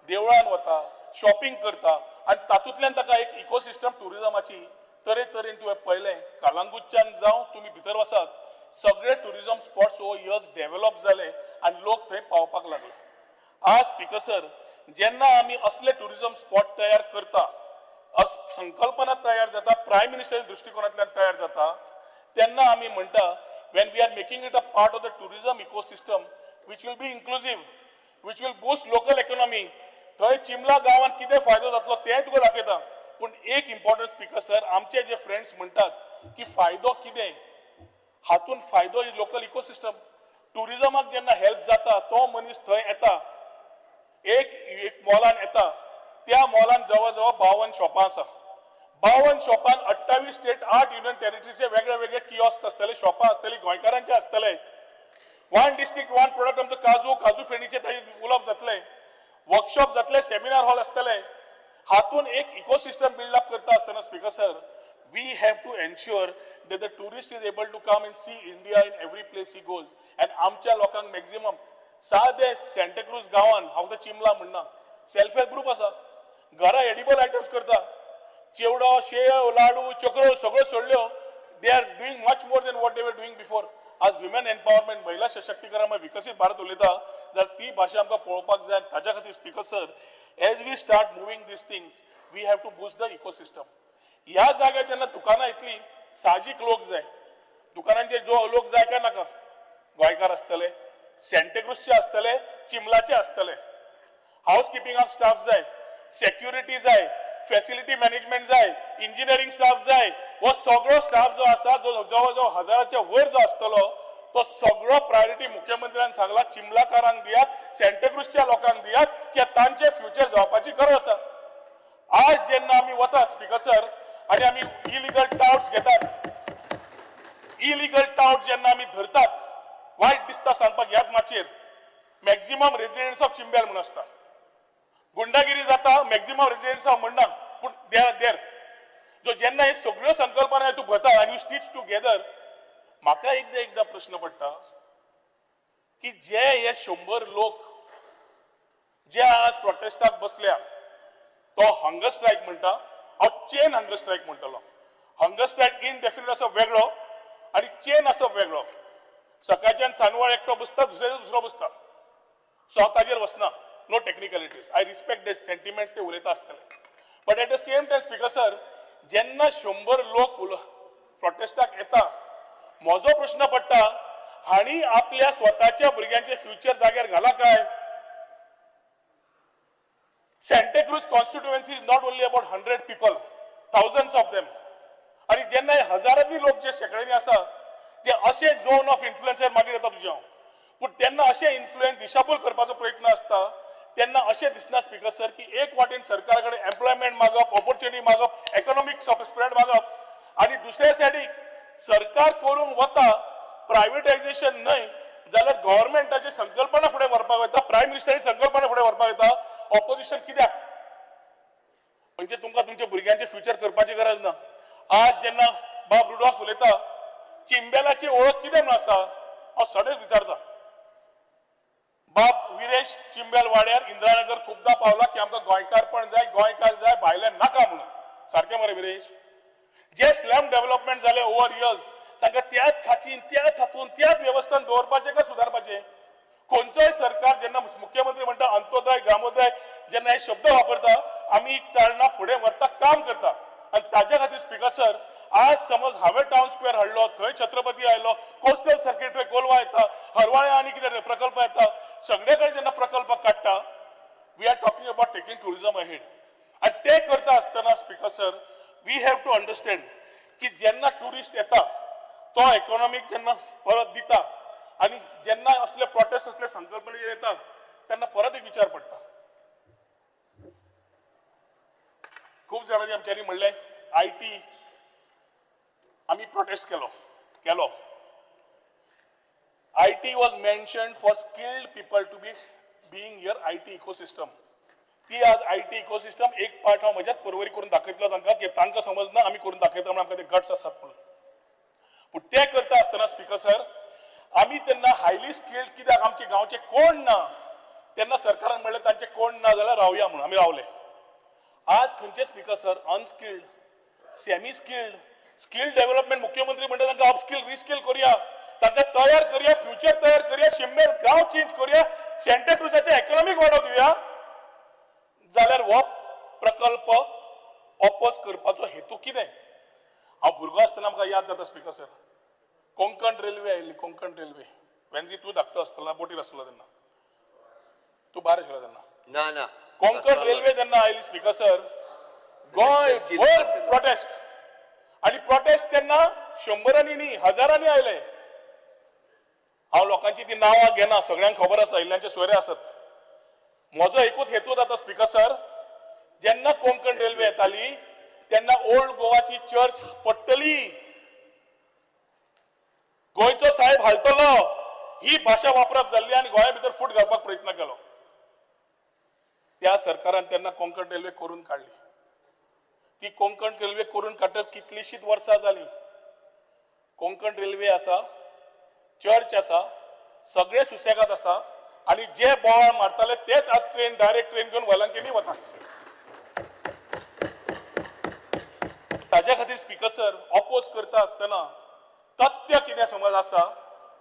देवळान वता, शॉपिंग करता आनी तातूंतल्यान ताका एक इकोसिस्टम ट्युरिजमाची तरेतरेन तुवें पळयलें. कालांगुटच्यान जावं तुमी भितर वसात, सगळे ट्युरिजम स्पॉट्स हो इयर्स डेव्हलप जाले आनी लोक थंय पावपाक लागले. आज स्पीकर सर, जेन्ना आमी असले ट्युरिजम स्पॉट तयार करता, संकल्पना तयार जाता, प्रायम मिनिस्टराच्या दृश्टिकोनांतल्यान तयार जाता, तेन्ना आमी म्हणटा when we are making it a part of the tourism ecosystem which will be inclusive, which will boost local economy, थंय चिमला गांवांत कितें फायदो जातलो तें तुका दाखयता. पूण एक इम्पॉर्टंट स्पीकर सर, आमचे जे फ्रेंड्स म्हणटात की फायदो कितें, हातून फायदो लोकल इकोसिस्टम ट्युरिजमाक जेन्ना हेल्प जाता, तो मनीस थंय येता, एक एक मॉलान येता, त्या मॉलान जवळ जवळ 52 शॉपां आसा, 52 शॉपान 28 स्टेट 8 युनियन टेरिटरीचे वेगळे वेगळे किओस्क आसतले, शॉपां आसतली, गोंयकारांचे आसतले. 1 डिस्ट्रिक्ट 1 प्रोडक्ट आमचो काजू, काजू फेणीचे थंय उलोवप जातलें, वर्कशॉप जातले, सेमिनार हॉल आसतले. हातून एक इकोसिस्टम बिल्डअप करता आसतना speaker sir, we have to ensure that the tourist is able to come and see India in every place he goes. And आमच्या लोकांक मॅक्झिमम सादे सँटाक्रूज गांवान, हांव तर चिमला म्हणना, सेल्फ हेल्प ग्रुप आसा, घरा एडिबल आयटम्स करता, चिवडो, शेव, लाडू, चक्रो सगळ्यो सोडल्यो, they are doing much more than what they were doing before. आज विमेन एम्पावरमेंट, महिला सशक्तीकरण, विकसीत भारत उलयता जाल्यार ती भाशा आमकां पळोवपाक जाय. ताच्या खातीर speaker sir, as we start moving these things, we have to boost the ecosystem. ह्या जाग्यार जेन्ना दुकानां येतली, साहजीक लोक जाय, दुकानांचेर जो लोक जाय काय नाका, गोंयकार आसतले, सँटाक्रूजचे आसतले, चिमलाचे आसतले, हावस किपिंगाक स्टाफ जाय, सेक्युरिटी जाय, फॅसिलिटी मॅनेजमेंट जाय, इंजिनियरींग स्टाफ जाय. हो सगळो स्टाफ जो आसा, जो जवळ जवळ हजाराच्या वयर जो आसतलो, तो सगळो प्रायोरिटी मुख्यमंत्र्यान सांगला चिमलाकारांक दियात, सँटाक्रूजच्या लोकांक दियात, की तांचे फ्युचर जावपाची गरज आसा. आज जेन्ना आमी वतात स्पीकर सर आनी आमी इलिगल टावट्स घेतात, इलिगल टावट जेन्ना आमी धरतात, वायट दिसता सांगपाक, ह्याच माचयेर मॅक्झिमम रेजिडेंट्स ऑफ चिंबेल म्हणून आसता, गुंडागिरी जाता, मॅक्झिमम रेजिडेंट्स ऑफ म्हणना, पूण they are there. जो जेन्ना हे सगळ्यो संकल्पना तूं घेता आनी you stitch together, म्हाका एकदां एकदां प्रश्न पडटा की जे हे 100 लोक जे आज प्रोटेस्टाक बसल्या, तो हंगर स्ट्रायक म्हणटा, हांव चेन हंगर स्ट्रायक म्हणटलो. हंगर स्ट्रायक इनडेफिनेट असो वेगळो, आनी चेन आसप वेगळो. सकाळच्यान सांजवेळ एकटो बसता, दुसऱ्या दुसरो बसता. सो हांव ताजेर वचना, no technicalities, I respect the sentiment ते उलयता आसतले. But at the same time speaker sir, जेन्ना 100 लोक प्रोटेस्टाक येता, म्हजो प्रश्न पडटा, हांणी आपल्या स्वताच्या भुरग्यांचे फ्युचर जाग्यार घाला काय? Santacruz constituency is not only about 100 people, thousands of them. आनी जेन्ना हजारांनी लोक जे शेंकड्यांनी आसा, जे अशे झोन ऑफ इन्फ्लुएन्सर मागीर येता तुजें हांव, पूण तेन्ना अशे इन्फ्लुएन्स दिशाभूल करपाचो प्रयत्न आसता. तेन्ना अशें दिसना स्पीकर सर की एक वाटेन सरकारा कडेन एम्प्लॉयमेंट मागप, ऑपॉर्च्युनिटी मागप, इकॉनॉमीक स्प्रेड मागप, आनी दुसऱ्या सायडीक सरकार करूंक वता प्रायवेटायझेशन न्हय जाल्यार गव्हर्मेंटाची संकल्पना फुडें व्हरपाक वता, प्रायम मिनिस्टराची संकल्पना फुडें व्हरपाक वता. ऑपोजिशन कित्याक? म्हणजे तुमकां तुमच्या भुरग्यांचे फ्युचर करपाची गरज ना. आज जेन्ना बाब रुडॉल्फ उलयता, चिंबेलाची ओळख कितें म्हूण आसा, हांव सडेच विचारता. बाब विरेश चिंबेल वाड्यार इंदिरानगर खुबदां पावला की आमकां गोंयकारपण जाय, गोंयकार जाय, भायले नाका म्हणून. सारकें मरे विरेश? जे स्लम डेव्हलपमेंट जाले ओवर इयर्स, तांकां त्याच खाचीन, त्याच हातून, त्याच वेवस्थान दवरपाचें काय सुदारपाचें? खंयचोय सरकार जेन्ना मुख्यमंत्री म्हणटा अंत्योदय ग्रामोदय, जेन्ना हे शब्द वापरता, आमी चालना फुडें व्हरता, काम करता. आनी ताज्या खातीर स्पीकर सर, आज समज हांवें टावन स्क्वेअर हाडलो, थंय छत्रपती आयलो, कोस्टल सर्किट कोलवा येता, हरवाळे आनी कितें प्रकल्प येता, सगळे कडेन जेन्ना प्रकल्प काडटा, we are talking about taking tourism ahead. आनी ते करता आसतना speaker sir, we have to understand की जेन्ना ट्युरिस्ट येता तो इकॉनॉमीक जेन्ना परत दिता, आनी जेन्ना असले प्रोटेस्ट असले संकल्पने येता तेन्ना परत एक विचार पडटा. खूब जाणांनी आमच्यांनी म्हणलें I T, आमी प्रोटेस्ट केलो. I T was mentioned for skilled people to be being here I T ecosystem. ती आज I T ecosystem एक पार्ट हांव म्हज्याच परवरी करून दाखयतलो तांकां की तांकां समजना आमी करून दाखयता म्हणून आमकां ते गट्स आसात म्हणून. पूण ते करता आसतना स्पीकर सर, आमी तेन्ना हायली स्किल्ड कित्याक आमचे गांवचे कोण ना, तेन्ना सरकारान म्हणलें तांचे कोण ना जाल्यार रावया म्हणून आमी रावले. आज खंयचे speaker sir, unskilled, semi skilled, skill development मुख्यमंत्री म्हणटा तांकां अपस्किल रिस्किल करूया, तांकां तयार करूया, फ्युचर तयार करूया, शिममेर गांव चेंज करूया, सेंटाक्रुजाचें इकॉनॉमीक वाडोवंक दिवया, जाल्यार हो प्रकल्प ऑपोज करपाचो हेतू कितें? हांव भुरगो आसतना म्हाका याद जाता स्पीकर सर, कोंकण रेल्वे आयिल्ली, कोंकण रेल्वे. वेन्जी तूं धाकटो आसतलो, बोटीर आसलो तेन्ना, तूं भायर आशिल्लो तेन्ना. ना ना, कोंकण रेल्वे जेन्ना आयली स्पीकर सर, गोंय भर प्रोटेस्ट, आनी प्रोटेस्ट तेन्ना शंबरांनी न्ही हजारांनी आयले. हांव लोकांची ती नांवां घेना, सगळ्यांक खबर आसा, इल्ल्यांचे सोयरे आसत. म्हजो एकूच हेतू जाता स्पीकर सर, जेन्ना कोंकण रेल्वे येताली तेन्ना ओल्ड गोवाची चर्च पडटली, गोंयचो साहेब हालतलो ही भाशा वापरप जाल्ली आनी गोंया भितर फूट घालपाक प्रयत्न केलो. त्या सरकारान तेन्ना कोंकण रेल्वे करून काडली. ती कोंकण रेल्वे करून काडटकच कितलीशीच वर्सां जाली. कोंकण रेल्वे आसा, चर्च आसा, सगळे सुसेगाद आसा, आनी जे बोवाळ मारताले तेच आज ट्रेन डायरेक्ट ट्रेन घेवन वेलंकिनी वता. ताज्या खातीर स्पीकर सर, ऑपोज करता आसतना तथ्य कितें समज आसा,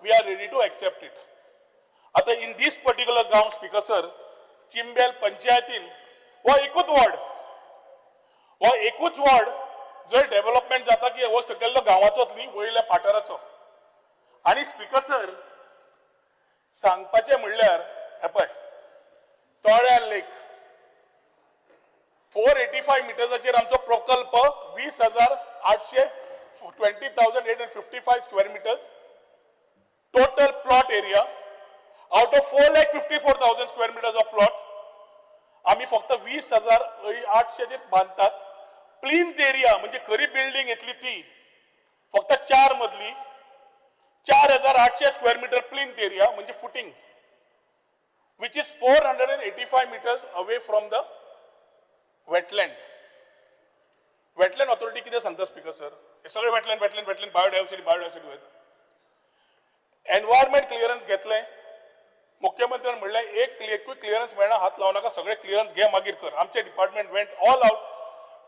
we are ready to accept it. आतां इन दीस पर्टिक्युलर गांव स्पीकर सर, चिंबेल पंचायतीन हो एकूच वॉर्ड, हो एकूच वॉर्ड जर डेव्हलपमेंट जाता की हो सकयल्लो गांवाचोच न्ही, वयल्या पाठाराचो. आनी स्पीकर सर सांगपाचें म्हणल्यार हे पळय, तळ्या लेक 485 मिटर्साचेर आमचो प्रकल्प 20,800 20,855 square meters total plot area out of 4,54,000 square meters of plot. आमी फक्त 20,800 बांदतात. प्लिंथ एरिया म्हणजे खरी बिल्डिंग येतली ती फक्त 4 मदली 4,800 स्क्वेअर मिटर प्लिंथ एरिया म्हणजे footing, which is 485 meters away from the wetland. Wetland authority कितें सांगता स्पीकर सर, हे सगळे wetland wetland wetland biodiversity biodiversity वयता. एनवायरमेंट क्लियरन्स घेतलें, मुख्यमंत्र्यान म्हणलें एकूय क्लियरन्स मेळना, हात लावं नाका, सगळे क्लियरन्स घे मागीर कर. आमचे department went all out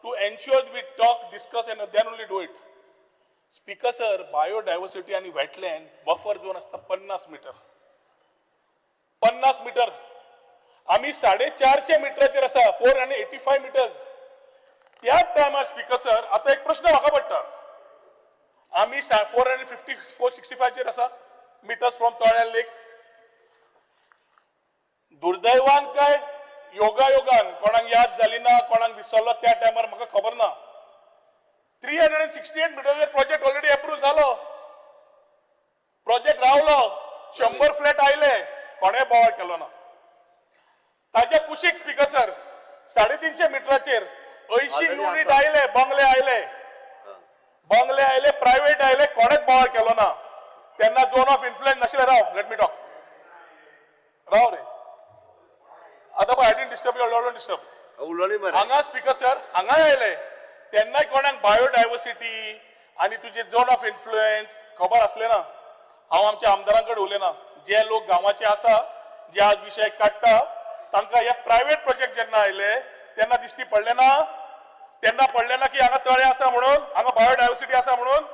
to ensure we talk, discuss and then only do it. Speaker sir, biodiversity आनी वेटलँड बफर झोन आसता 50 मिटर. 50 मिटर, आमी 450 मिटराचेर आसा, 485 meters त्याच टायमार. स्पीकर सर, आतां एक प्रश्न म्हाका पडटा, आमी 450, 465चेर आसा मिटर्स फ्रॉम तोळ्या लेक. दुर्दैवान काय योगायोगान, कोणाक याद जाली ना, कोणाक विसरलो त्या टायमार, म्हाका खबर ना, 368 मिटराचेर प्रोजेक्ट ऑलरेडी अप्रूव्ह जालो. प्रोजेक्ट रावलो, 100 फ्लॅट आयले, कोणें बोवाळ केलो ना. ताच्या कुशीक, स्पीकर सर, 350 मिटराचेर 80 Already unit आसा. आयले, बंगले आयले, बंगले आयले, प्रायव्हेट आयले, कोणेच बोवाळ केलो ना. तेन्ना झोन ऑफ इन्फ्लुएन्स नाशिल्लें. राव, let me talk. राव रे. आतां पळय, I didn't disturb you, don't disturb. उलोवणी मरे. हांगा, स्पीकर सर, हांगाय आयले तेन्नाय कोणाक बायोडायवर्सिटी आनी तुजे झोन ऑफ इन्फ्लुएन्स खबर आसलें ना. हांव आमच्या आमदारां कडेन उलयना. जे लोक गांवाचे आसा, जे आज विशय काडटा, तांकां हे प्रायव्हेट प्रोजेक्ट जेन्ना आयले तेन्ना दिश्टी पडले ना? तेन्ना पडले ना की हांगा तळें आसा म्हणून, हांगा बायोडायवर्सिटी आसा म्हणून?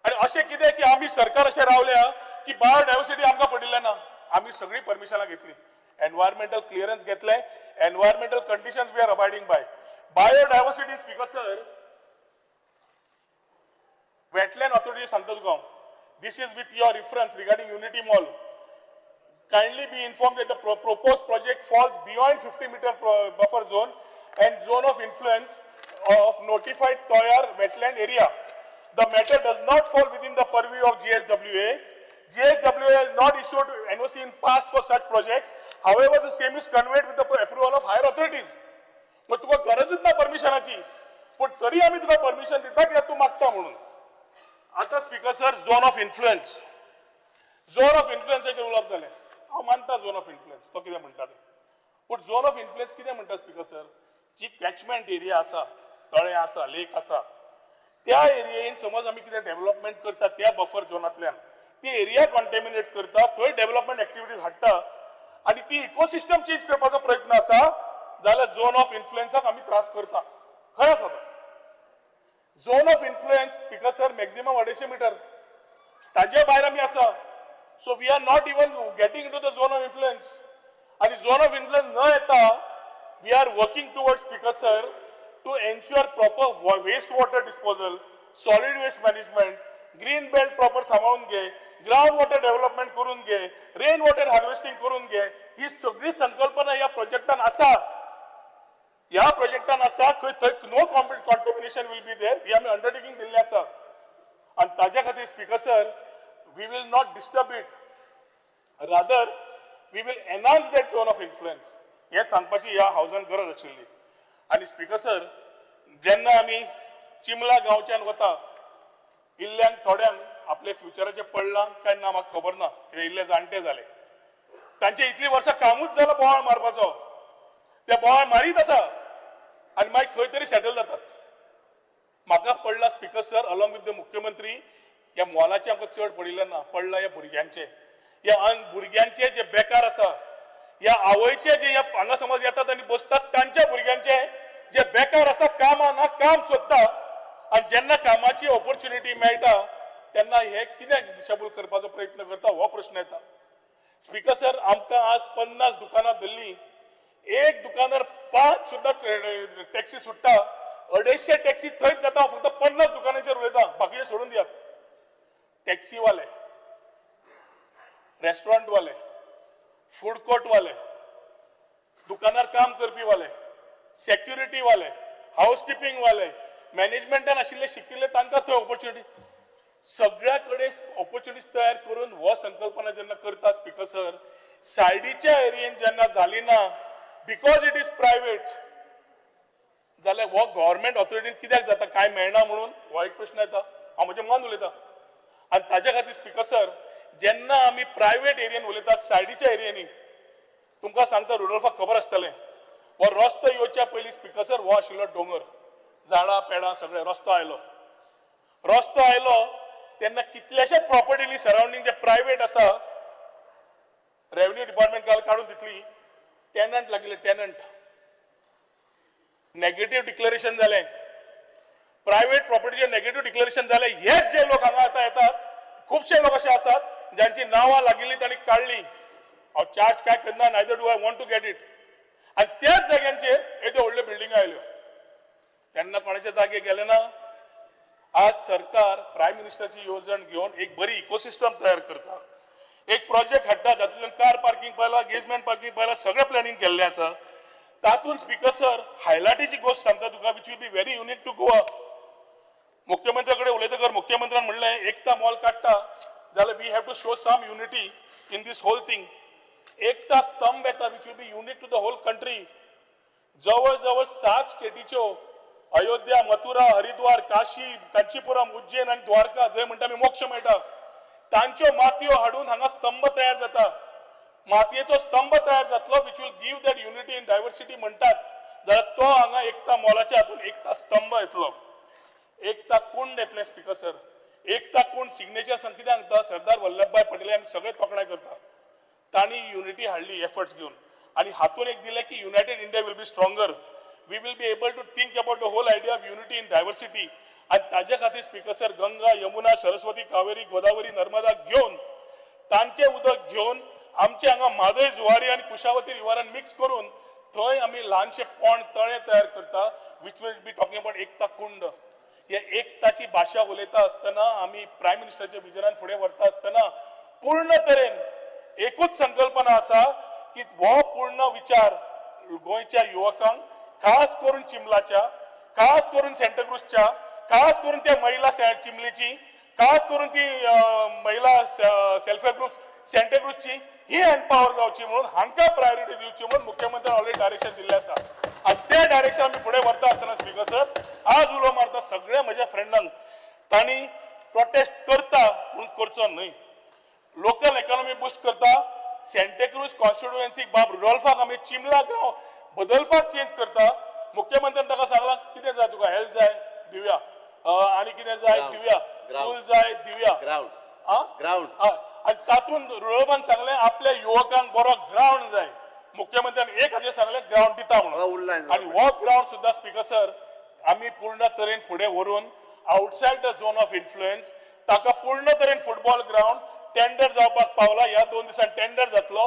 आनी अशें कितें की आमी सरकार अशें रावल्या की बायोडायवर्सिटी आमकां पडिल्लें ना? आमी सगळीं परमिशनां घेतली, एनवायरमेंटल क्लियरन्स घेतले, environmental conditions we are abiding by. Biodiversity, Speaker sir, wetland authority सांगता तुका. This is with your reference regarding Unity Mall. Kindly be informed that the proposed project falls beyond 50 meter buffer zone and zone of influence of notified Toyar wetland area. The matter does not fall within the purview of GSWA. GSWA has not issued NOC in past for such projects. However, the same is conveyed with the approval of higher authorities. मग तुका गरजच ना परमिशनाची, पण तरी आमी तुका permission दिता कित्याक तूं मागता म्हणून. आता Speaker sir, zone of influence, zone of इन्फ्लुएन्साचेर उलोवप जालें. हांव मानता झोन ऑफ इन्फ्लुएन्स तो कितें म्हणटा तें, पूण झोन ऑफ इन्फ्लुएन्स कितें म्हणटा, स्पीकर सर? जी कॅचमेंट एरिया आसा, तळें आसा, लेक आसा, त्या एरियेन समज आमी कितें डेव्हलपमेंट करता, त्या बफर झोनांतल्यान ती एरिया कॉन्टेमिनेट करता, थंय डेव्हलपमेंट एक्टिविटीज हाडटा आनी ती इकोसिस्टम चेंज करपाचो प्रयत्न आसा जाल्यार झोन ऑफ इन्फ्लुएन्साक आमी त्रास करता. खंय आसा तो zone of influence, Speaker sir? Maximum 250 meter. ताजे भायर आमी आसा, so we are not even getting to the zone of influence. आनी झोन ऑफ इन्फ्लुएन्स न येता we are working towards, Speaker sir, to ensure proper waste water disposal, solid waste management, green belt proper सांबाळून घे, ground water development करून घे, rain water harvesting करून घे. ही सगळी संकल्पना ह्या प्रोजेक्टान आसा, ह्या प्रोजेक्टान आसा. खंय थंय no contamination will be there, ही आमी अंडरटेकींग दिल्लें आसा. आनी ताज्या खातीर, Speaker sir, we will not disturb it, rather we will enhance that zone of influence. हें सांगपाची ह्या हावजान गरज आशिल्ली. आनी स्पीकर सर, जेन्ना आमी चिमला गांवच्यान वता, इल्ल्यांक थोड्यांक आपले फ्युचराचें पडलां काय ना म्हाका खबर ना. हे इल्ले जाणटे जाले, तांचे इतलीं वर्सां कामूच जालां बोवाळ मारपाचो. ते बोवाळ मारीत आसा आनी मागीर खंय तरी सेटल जातात. म्हाका पडला, Speaker sir, along with the मुख्यमंत्री, ह्या मॉलाचें आमकां चड पडिल्लें ना. पडलां ह्या भुरग्यांचें, ह्या अन भुरग्यांचे जे बेकार आसा, ह्या आवयचे जे ह्या हांगा समज येतात आनी बसतात तांच्या भुरग्यांचे जे बेकार आसा, कामां ना, काम सोदता आनी जेन्ना कामाची ऑपॉर्च्युनिटी मेळटा तेन्ना हे कित्याक दिशाभूल करपाचो प्रयत्न करता, हो प्रश्न येता. स्पीकर सर, आमकां आज 50 दुकानां धरलीं, एक दुकानार पांच सुद्दां टॅक्सी सुट्टा, 250 टॅक्सी थंयच जाता. हांव फक्त 50 दुकानांचेर उलयता, बाकीचे सोडून दियात. टॅक्सीवाले, रेस्टॉरंटवाले, फूड कोर्टवाले, दुकानार काम करपी वाले, सेक्युरिटी वाले, हाऊस किपिंग वाले, मॅनेजमेंटान आशिल्ले शिकिल्ले, तांकां थंय ऑपॉर्च्युनिटीज, सगळ्या कडेन ऑपॉर्च्युनिटीज तयार करून हो संकल्पना जेन्ना करता, स्पीकर सर, सायडीच्या एरियेन जेन्ना जाली ना because it is private, जाल्यार हो गव्हर्मेंट ऑथॉरिटीन कित्याक जाता? काय मेळना म्हणून? हो एक प्रश्न येता. हांव म्हजें मन उलयता. आनी ताज्या खातीर, स्पीकर सर, जेन्ना आमी प्रायवेट एरियेन उलयतात, सायडीच्या एरियांनी, तुमकां सांगता, रुडोल्फाक खबर आसतलें, हो रस्तो येवच्या पयलीं, स्पीकर सर, हो आशिल्लो दोंगर, झाडां पेडां सगळें. रस्तो आयलो, रस्तो आयलो तेन्ना कितल्याश्याच प्रॉपर्टीनी सरावंडींग जे प्रायवेट आसा, रेव्हन्यू डिपार्टमेंट काल काडून दितली. टेनंट लागिल्ले, टेनंट नेगेटीव डिक्लरेशन जालें. प्रायव्हेट प्रॉपर्टीचे नेगेटिव्ह डिक्लेरेशन जालें. हेच जे लोक हांगा आतां येतात, खुबशे लोक अशे आसात ज्यांची नांवां लागिल्ली तांणी काडली. हांव चार्ज काय करना, neither do I want to get it. आनी त्याच जाग्यांचेर येद्यो व्हडल्यो बिल्डिंगो आयल्यो, तेन्ना कोणाचे जागे गेले ना. आज सरकार प्रायम मिनिस्टरची येवजण घेवन एक बरी इकोसिस्टम तयार करता, एक प्रोजेक्ट हाडटा, तातूंतल्यान कार पार्किंग पळयला, गेजमेंट पार्किंग पळयला, सगळें प्लॅनिंग केल्लें आसा. तातूंत स्पीकर सर हायलायटीची गोश्ट सांगता तुका, which will be very unique to Goa. मुख्यमंत्र्या कडेन उलयतकर मुख्यमंत्र्यान म्हणलें, एकता मॉल काडटा जाल्यार we have to show some unity in this whole thing. एकता स्तंभ येता which will be unique to the whole country. जवळ जवळ 7 स्टेटीच्यो, अयोध्या, मथुरा, हरिद्वार, काशी, कांचीपुरम, उज्जैन आनी द्वारका, जंय म्हणटा आमी मोक्ष मेळटा, तांच्यो मातयो हाडून हांगा स्तंभ तयार जाता. मातयेचो स्तंभ तयार जातलो which will give that unity in diversity म्हणटात, जाल्यार तो हांगा एकता मॉलाच्या हातून एकता स्तंभ येतलो, एकता कुंड येतलें. स्पीकर सर, एकता कुंड सिग्नेचर सांग कितें सांगता, सरदार वल्लभभाई पटेल आमी सगळे तोखणाय करता, तांणी युनिटी हाडली एफर्ट्स घेवन, आनी हातून एक दिलें की united India will be stronger, we will be able to think about the whole idea of unity in diversity. आनी ताजे खातीर स्पीकर सर, गंगा, यमुना, सरस्वती, कावेरी, गोदावरी, नर्मदा घेवन, तांचें उदक घेवन आमचे हांगा म्हादय, जुवारी आनी कुशावती रिवरान मिक्स करून थंय आमी ल्हानशे पोंड तळें तयार करता, which will be talking about Ekta Kund. हे एकताची भाशा उलयता आसतना आमी प्रायम मिनिस्टरच्या विजनान फुडें व्हरता आसतना पूर्ण तरेन एकूच संकल्पना आसा की हो पूर्ण विचार गोंयच्या युवकांक, खास करून चिंबलाच्या, खास करून सेंटाक्रूजच्या, खास करून त्या महिला चिंबलीची, खास करून ती महिला सेल्फ हेल्प ग्रुप्स सेंटाक्रूजची, ही एम्पावर जावची म्हणून, हांकां प्रायोरिटी दिवची म्हणून मुख्यमंत्र्यान ऑलरेडी डायरेक्शन दिल्लें आसा. आनी तें डायरेक्शन आमी फुडें व्हरता आसतना स्पीकर सर, आज उलो मारता सगळ्या म्हज्या फ्रेंडांक, तांणी प्रोटेस्ट करता म्हणून करचो न्हय. लोकल इकॉनॉमी बुस्ट करता. सेंटाक्रूज कॉन्स्टिट्युएन्सीक बाब रुडोल्फाक आमी चिंबला गांव बदलपाक चेंज करता. मुख्यमंत्र्यान ताका सांगलां, कितें जाय तुका, हेल्थ जाय दिवया, आनी कितें जाय दिवया, स्कूल जाय दिवया, ग्रावंड. आनी तातूंत रुडोल्फान सांगलें आपल्या युवकांक बरो ग्रावंड जाय. मुख्यमंत्र्यान एक हाजेर सांगलें ग्रावंड दिता म्हणून, आनी हो ग्रावंड सुद्दां स्पीकर सर आमी पूर्ण तरेन फुडें व्हरून outside the zone of influence ताका पूर्ण तरेन फुटबॉल ग्रावंड टेंडर जावपाक पावला. ह्या 2 दिसान टेंडर जातलो,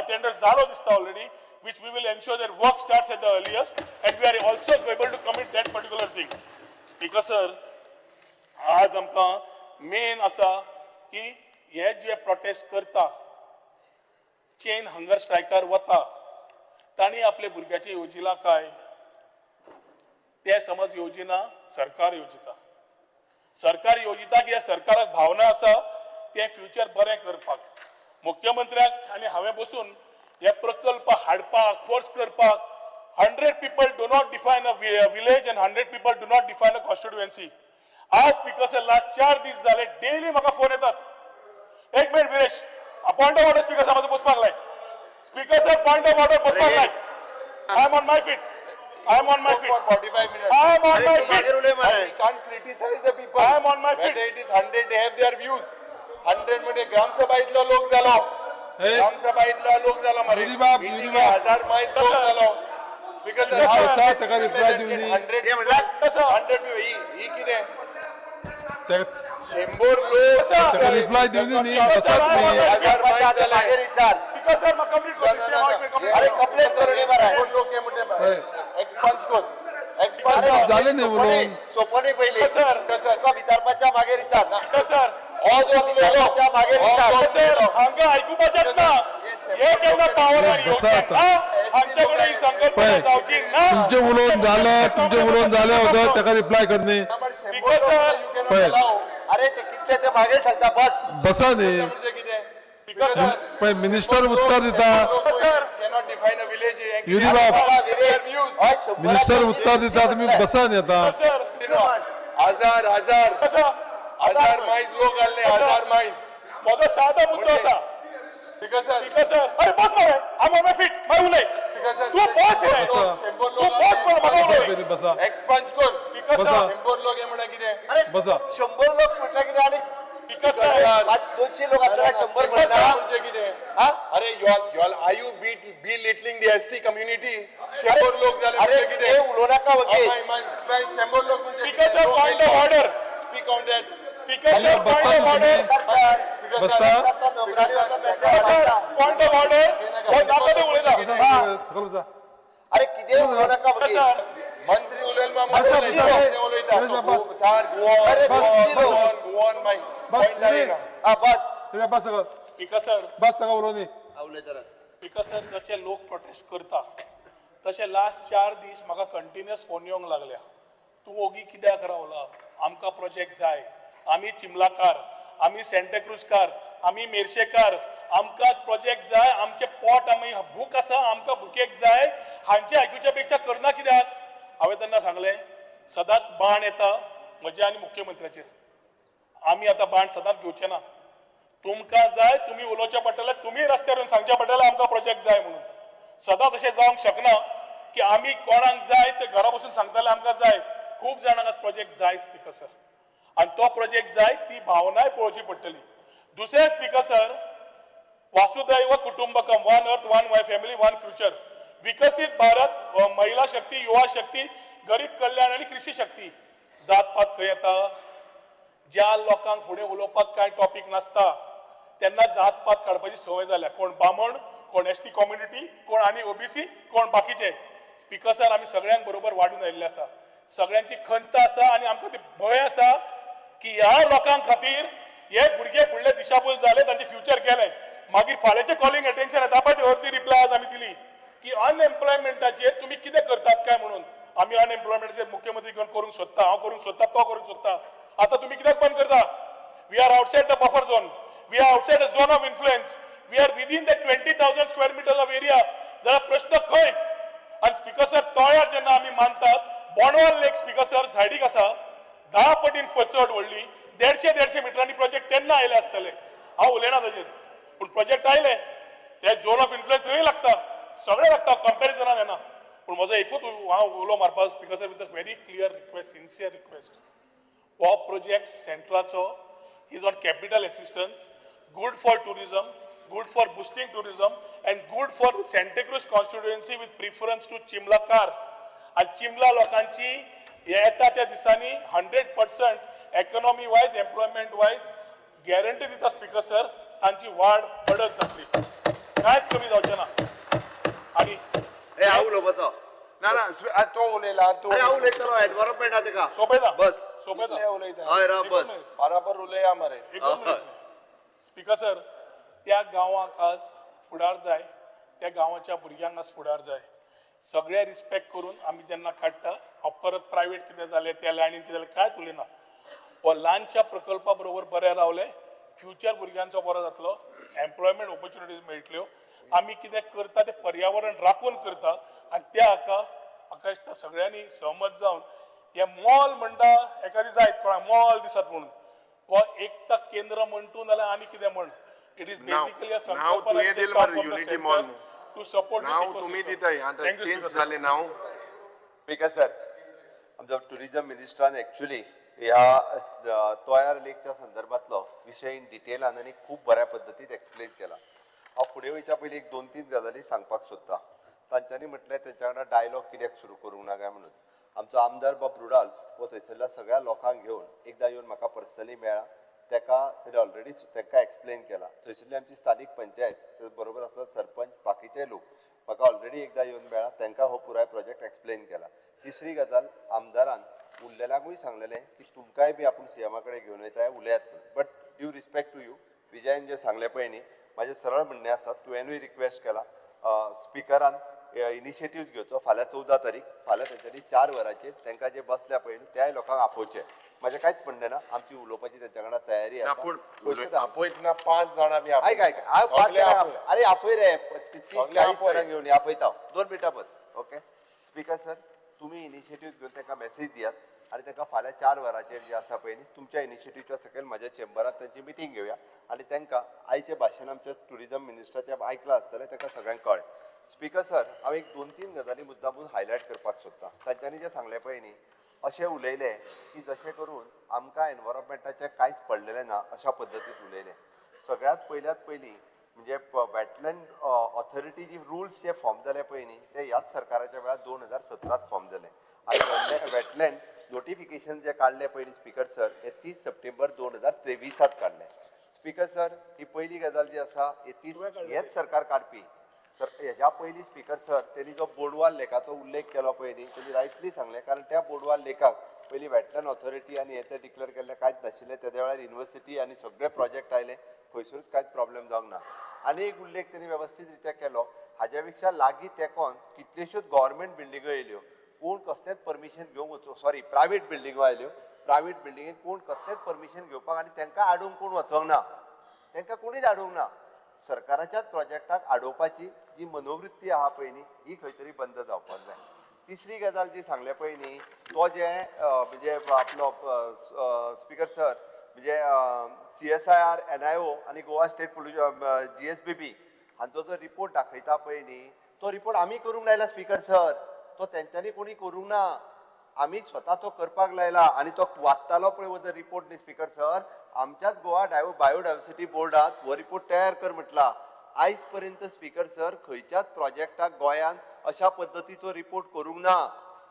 टेंडर जालो दिसता already, which we will ensure that work starts at the earliest and we are also able to commit that particular thing. Speaker sir, आज आमकां मेन आसा की हे जे प्रोटेस्ट करता, चेन हंगर स्ट्रायकार वता, तांणी आपल्या भुरग्याचे येवजिलां काय, ते समज येवजिना, सरकार येवजिता. सरकार येवजिता की ह्या सरकाराक भावना आसा तें फ्युचर बरें करपाक. मुख्यमंत्र्याक आनी हांवें बसून हे प्रकल्प हाडपाक फोर्स करपाक, 100 people do not define a village and 100 people do not define a constituency. आज स्पीकर सर लास्ट 4 दीस जाले डेली म्हाका फोन येतात. एक minute Viresh, point of order speaker sir, म्हाजो बसपाक लाय. Speaker sir, point of order बसपाक लाय. I am on my feet, I am on my feet For 45 minutes. I am on my feet. We can't criticize the people. I am on my feet. Whether it is 100, they have their views. 100 मध्ये ग्रामसभा इतलो लोक झालो, ग्रामसभा इतलो लोक झालो मरे, 1000 मायज लोक झालो. स्पीकर सर, ताका रिप्लाय दिवनी. 100 ही कितें 100 लोक ताका रिप्लाय दिवनी न्ही, बसात न्ही. 1000 मायज जाले. स्पीकर सर, म्हाका कंप्लीट कर. अरे कंप्लेंट करून बरं लोक हे म्हणते एक्सपंज कर, एक्सपंज जालें न्ही उलोवन. सोपो न्ही पयलीं सर, तुका विचारपाच्या मागीर विचार सर, मागीर विचार. हांगा आयकुपाचेंच ना, हे केन्ना पावर हांचे कडेन ही संकल्पना जावची ना. तुमचें उलोवन जालें, तुमचें उलोवन जालें वगत ताका रिप्लाय कर न्ही. स्पीकर सर, पळय अरे ते कितले ते मागीर सांगता, बस बसा न्ही. पळय मिनिस्टर उत्तर दिता, युरी बाब मिनिस्टर उत्तर दिता, तुमी बसा न्ही आतां. हजार हजार हजार मायज लोक आसले, 1000 मायज. म्हजो सादो मुद्दो आसा स्पीकर सर, स्पीकर सर, अरे बस मरे, I am on my feet, मागीर उलय. तूं बस रे, तूं बस मरे, म्हाका उलय. बसा, एक्सपंज कर. स्पीकर बसा. सर, 100 लोक हे म्हणल्यार कितें? अरे बसा. 100 लोक म्हटल्यार कितें? आनी स्पीकर सर, 200 लोक आपल्याला 100 म्हणटा. म्हणजे कितें? अरे you all are you belittling the ST community? 100 लोक जाले म्हणजे कितें? उलोवं नाका वकील. 100 लोक म्हणजे Speaker sir, point of order. Speak on that. Speaker sir, point of order. बसता पॉइंट ऑफ ऑर्डर. हो नाका ते उलयता. अरे कितें उलोवं नाका वकील. मंत्री उलयल बस स्पीकर सर, बस ताका उलोवनी. स्पीकर सर, जशे लोक प्रोटेस्ट करता तशे लास्ट 4 दीस म्हाका कंटिन्युअस फोन येवंक लागल्या. तूं ओगी कित्याक रावला? आमकां प्रोजेक्ट जाय. आमी चिमलाकार, आमी सेंटाक्रूजकार, आमी मेरशेकार, आमकां प्रोजेक्ट जाय. आमचे पोट, आमी भूक आसा, आमकां भुकेक जाय. हांचे आयकुच्या पेक्षा करना कित्याक? हांवें तेन्ना सांगलें, सदांच बाण येता म्हज्या आनी मुख्यमंत्र्याचेर. आमी आतां बाण सदांच घेवचे ना. तुमकां जाय तुमी उलोवचें पडटलें, तुमी रस्त्यार येवन सांगचें पडटलें आमकां प्रोजेक्ट जाय म्हणून. सदांच अशें जावंक शकना की आमी कोणाक जाय ते घरा बसून सांगताले आमकां जाय. खूब जाणांक आज प्रोजेक्ट जाय स्पीकर सर, आनी तो प्रोजेक्ट जाय ती भावनाय पळोवची पडटली. दुसरें स्पीकर सर, वासुदैव कुटुंबकम, one earth, one family, one future, विकसीत भारत, महिला शक्ती, युवा शक्ती, गरीब कल्याण आनी कृषी शक्ती. जात पात खंय येता? ज्या लोकांक फुडें उलोवपाक कांय टॉपीक नासता तेन्ना जात पात काडपाची संवय जाल्या. कोण बामण, कोण एसटी कम्युनिटी, कोण आनी ओबीसी, कोण बाकीचे. स्पीकर सर, आमी सगळ्यांक बरोबर वाडून आयिल्ले आसा. सगळ्यांची खंत आसा आनी आमकां ती भंय आसा की ह्या लोकां खातीर हे भुरगे फुडले दिशाभूल जाले, तांचे फ्युचर गेलें. मागीर फाल्यांचें कॉलिंग अटेन्शन येता पळय, ती अर्दी रिप्लाय आज आमी दिली की अनएम्प्लॉयमेंटाचेर तुमी कितें करतात काय म्हणून. आमी अनएम्प्लॉयमेंटाचेर मुख्यमंत्री करूंक सोदता, हांव करूंक सोदता, तो करूंक सोदता. आतां तुमी कित्याक बंद करता? We are outside the buffer zone, we are outside the zone of influence, we are within the 20,000 square meter of area. जाल्यार प्रश्न खंय? आनी स्पीकर सर, तळ्यार जेन्ना आमी मानतात, बोंडवाल लेक स्पीकर सर सायडीक आसा, 10 पटीन चड व्हडली, 150-150 मिटरांनी प्रोजेक्ट तेन्ना आयले आसतले. हांव उलयना ताजेर, पूण प्रोजेक्ट आयले ते झोन ऑफ इन्फ्लुएन्स थंय लागता, सगळें लागता, कंपॅरिजनान येना. पूण म्हजो एकूच हांव उलो मारपा speaker sir, with a very clear request, sincere request, हो project सेंट्राचो is on capital assistance, good for tourism, good for boosting tourism and good for Santacruz constituency with preference to चिमलाकार. आनी चिमला लोकांची येता त्या दिसांनी 100% economy wise, employment wise guarantee दिता speaker sir, तांची वाड पडत जातली, कांयच कमी जावचें ना. आनी हांव उलोवपाचो ना ना, तो उलयला, तूं अरे हांव उलयतलो एनवायरमेंटा तेका सोंपेता बस सोंपेता उलयता. हय राव बस बराबर उलया मरे. स्पीकर सर, त्या गांवाक आज फुडार जाय, त्या गांवाच्या भुरग्यांक आज फुडार जाय. सगळे रिस्पेक्ट करून आमी जेन्ना काडटा, हांव परत प्रायवेट कितें जालें त्या लायनीन कितें जालें कांयच उलयना. हो ल्हानशा प्रकल्पा बरोबर बरें रावलें, फ्युचर भुरग्यांचो बरो जातलो, एम्प्लॉयमेंट ऑपॉर्च्युनिटीज मेळटल्यो. आमी कितें करता तें पर्यावरण राखून करता आनी त्या हाका म्हाका दिसता सगळ्यांनी सहमत जावन हे मॉल म्हणटा एखादी जायत कोणाक मॉल दिसत म्हणून, हो एकता केंद्र म्हण तूं नाल्यार आनी कितें म्हण, it is basically a संकल्पना टू सपोर्ट. नाव तुमी दिताय आतां चेंज जालें नाव. स्पीकर सर, आमच्या टुरिजम मिनिस्टरान एक्चुअली ह्या तोयार लेकच्या संदर्भातलो विशय इन डिटेलान आनी खूब बऱ्या पद्दतीन एक्सप्लेन केला. हांव फुडें वयच्या पयलीं एक 2-3 गजाली सांगपाक सोदता. तांच्यांनी म्हटलें तेंच्या वांगडा डायलॉग कित्याक सुरू करूंक ना काय म्हणून. आमचो आमदार बाब रुडाल्फ हो थंयसरल्या सगळ्या लोकांक घेवन एकदां येवन म्हाका पर्सनली मेळ्ळा. तेका तेणें ऑलरेडी तांकां एक्सप्लेन केला. थंयसरली आमची स्थानीक पंचायत बरोबर आसलो सरपंच, बाकीचे लोक म्हाका ऑलरेडी एकदां येवन मेळ्ळा, तांकां हो पुराय प्रोजेक्ट एक्सप्लेन केला. तिसरी गजाल, आमदारान उरलेल्यांकूय सांगलेलें की तुमकांय बी आपूण सीएमा कडेन घेवन वयता उलयात म्हणून. But due respect to you, विजयान जें सांगलें पळय न्ही, म्हाजें सरळ म्हणणें आसा, तुवेंनूय रिक्वेस्ट केला स्पिकरान इनिशिएटीव घेवचो. फाल्यां 14 तारीख, फाल्यां तेंच्यांनी 4 वरांचेर तांकां जे बसल्या पळय न्ही त्याय लोकांक आफोवचें. म्हाजें कांयच म्हणणें ना, आमची उलोवपाची तेंच्या वांगडा तयारी आसा. पूण आपयतना 5 जाणां बी आयक आयक, हांव 5 जाणां, अरे आपय रे, 30-40 जाणांक घेवन आपयता, 2 मिनटां बस. ओके स्पीकर सर, तुमी इनिशिएटीव घेवन तांकां मॅसेज दियात आनी तांकां फाल्यां 4 वरांचेर जे आसा पळय न्ही तुमच्या इनिशिएटिवच्या सकयल म्हाज्या चेंबरांत तांची मिटींग घेवया आनी तांकां आयचें भाशण आमच्या टुरिजम मिनिस्टराचें आयकलां आसतलें, तांकां सगळ्यांक कळ्ळें. स्पीकर सर, हांव एक 2-3 गजाली मुद्दामून हायलायट करपाक सोदता. तांच्यांनी जें सांगलें पळय न्ही, अशें उलयलें की जशें करून आमकां एनवायरमेंटाचें कांयच पडलेलें ना अशा पद्दतीन उलयलें. सगळ्यांत पयल्यात पयलीं म्हणजे वेटलँड ऑथॉरिटी जी रुल्स जे फॉर्म जाले पळय न्ही ते ह्याच सरकाराच्या वेळार 2017 फॉर्म जाले आनी वेटलँड नोटिफिकेशन जे काडले पळय न्ही स्पीकर सर हे 30 सप्टेंबर 2023 काडले. स्पीकर सर ही पयली गजाल जी आसा हे 30 हेच सरकार काडपी. तर हेज्या पयलीं स्पीकर सर तेणी जो बोडवाल लेखाचो उल्लेख केलो पळय न्ही तेणी रायटली सांगलें, कारण त्या बोडवाल लेखाक पयलीं वेटलँड ऑथॉरिटी आनी हे ते डिक्लेअर केल्लें कांयच नाशिल्लें. तेद्या वेळार युनिवर्सिटी आनी सगळे प्रोजेक्ट आयले, खंयसरूच कांयच प्रॉब्लेम जावंक ना. आनी एक उल्लेख तेणी वेवस्थीत रित्या केलो, हाज्या पेक्षा लागीं तेंकोन कितल्योश्योच गव्हर्मेंट बिल्डिंगो येयल्यो, कोण कसलेंच परमिशन घेवंक वचूं, सॉरी प्रायवेट बिल्डिंगो आयल्यो, प्रायवेट बिल्डिंगेक कोण कसलेंच परमिशन घेवपाक आनी तांकां आडोवंक कोण वचोंक ना, तांकां कोणीच आडोवंक ना. सरकाराच्याच प्रोजेक्टाक आडोवपाची जी मनोवृत्ती आहा पळय न्ही ही खंय तरी बंद जावपाक जाय. तिसरी गजाल जी सांगले पळय न्ही तो जे म्हणजे आपलो स्पीकर सर म्हणजे CSIR NIO आनी गोवा स्टेट पोल्युशन GSBB हांचो जो रिपोर्ट दाखयता पळय न्ही तो रिपोर्ट आमी करूंक लायला स्पीकर सर, तो तेंच्यांनी कोणी करूंक ना, आमी स्वता तो करपाक लायला. आनी तो वाचतालो पळय हो जो रिपोर्ट न्ही स्पीकर सर, आमच्याच गोवा बायोडायवर्सिटी बोर्डात हो रिपोर्ट तयार कर म्हटला. आयज पर्यंत स्पीकर सर खंयच्याच प्रोजेक्टाक गोंयांत अशा पद्दतीचो रिपोर्ट करूंक ना.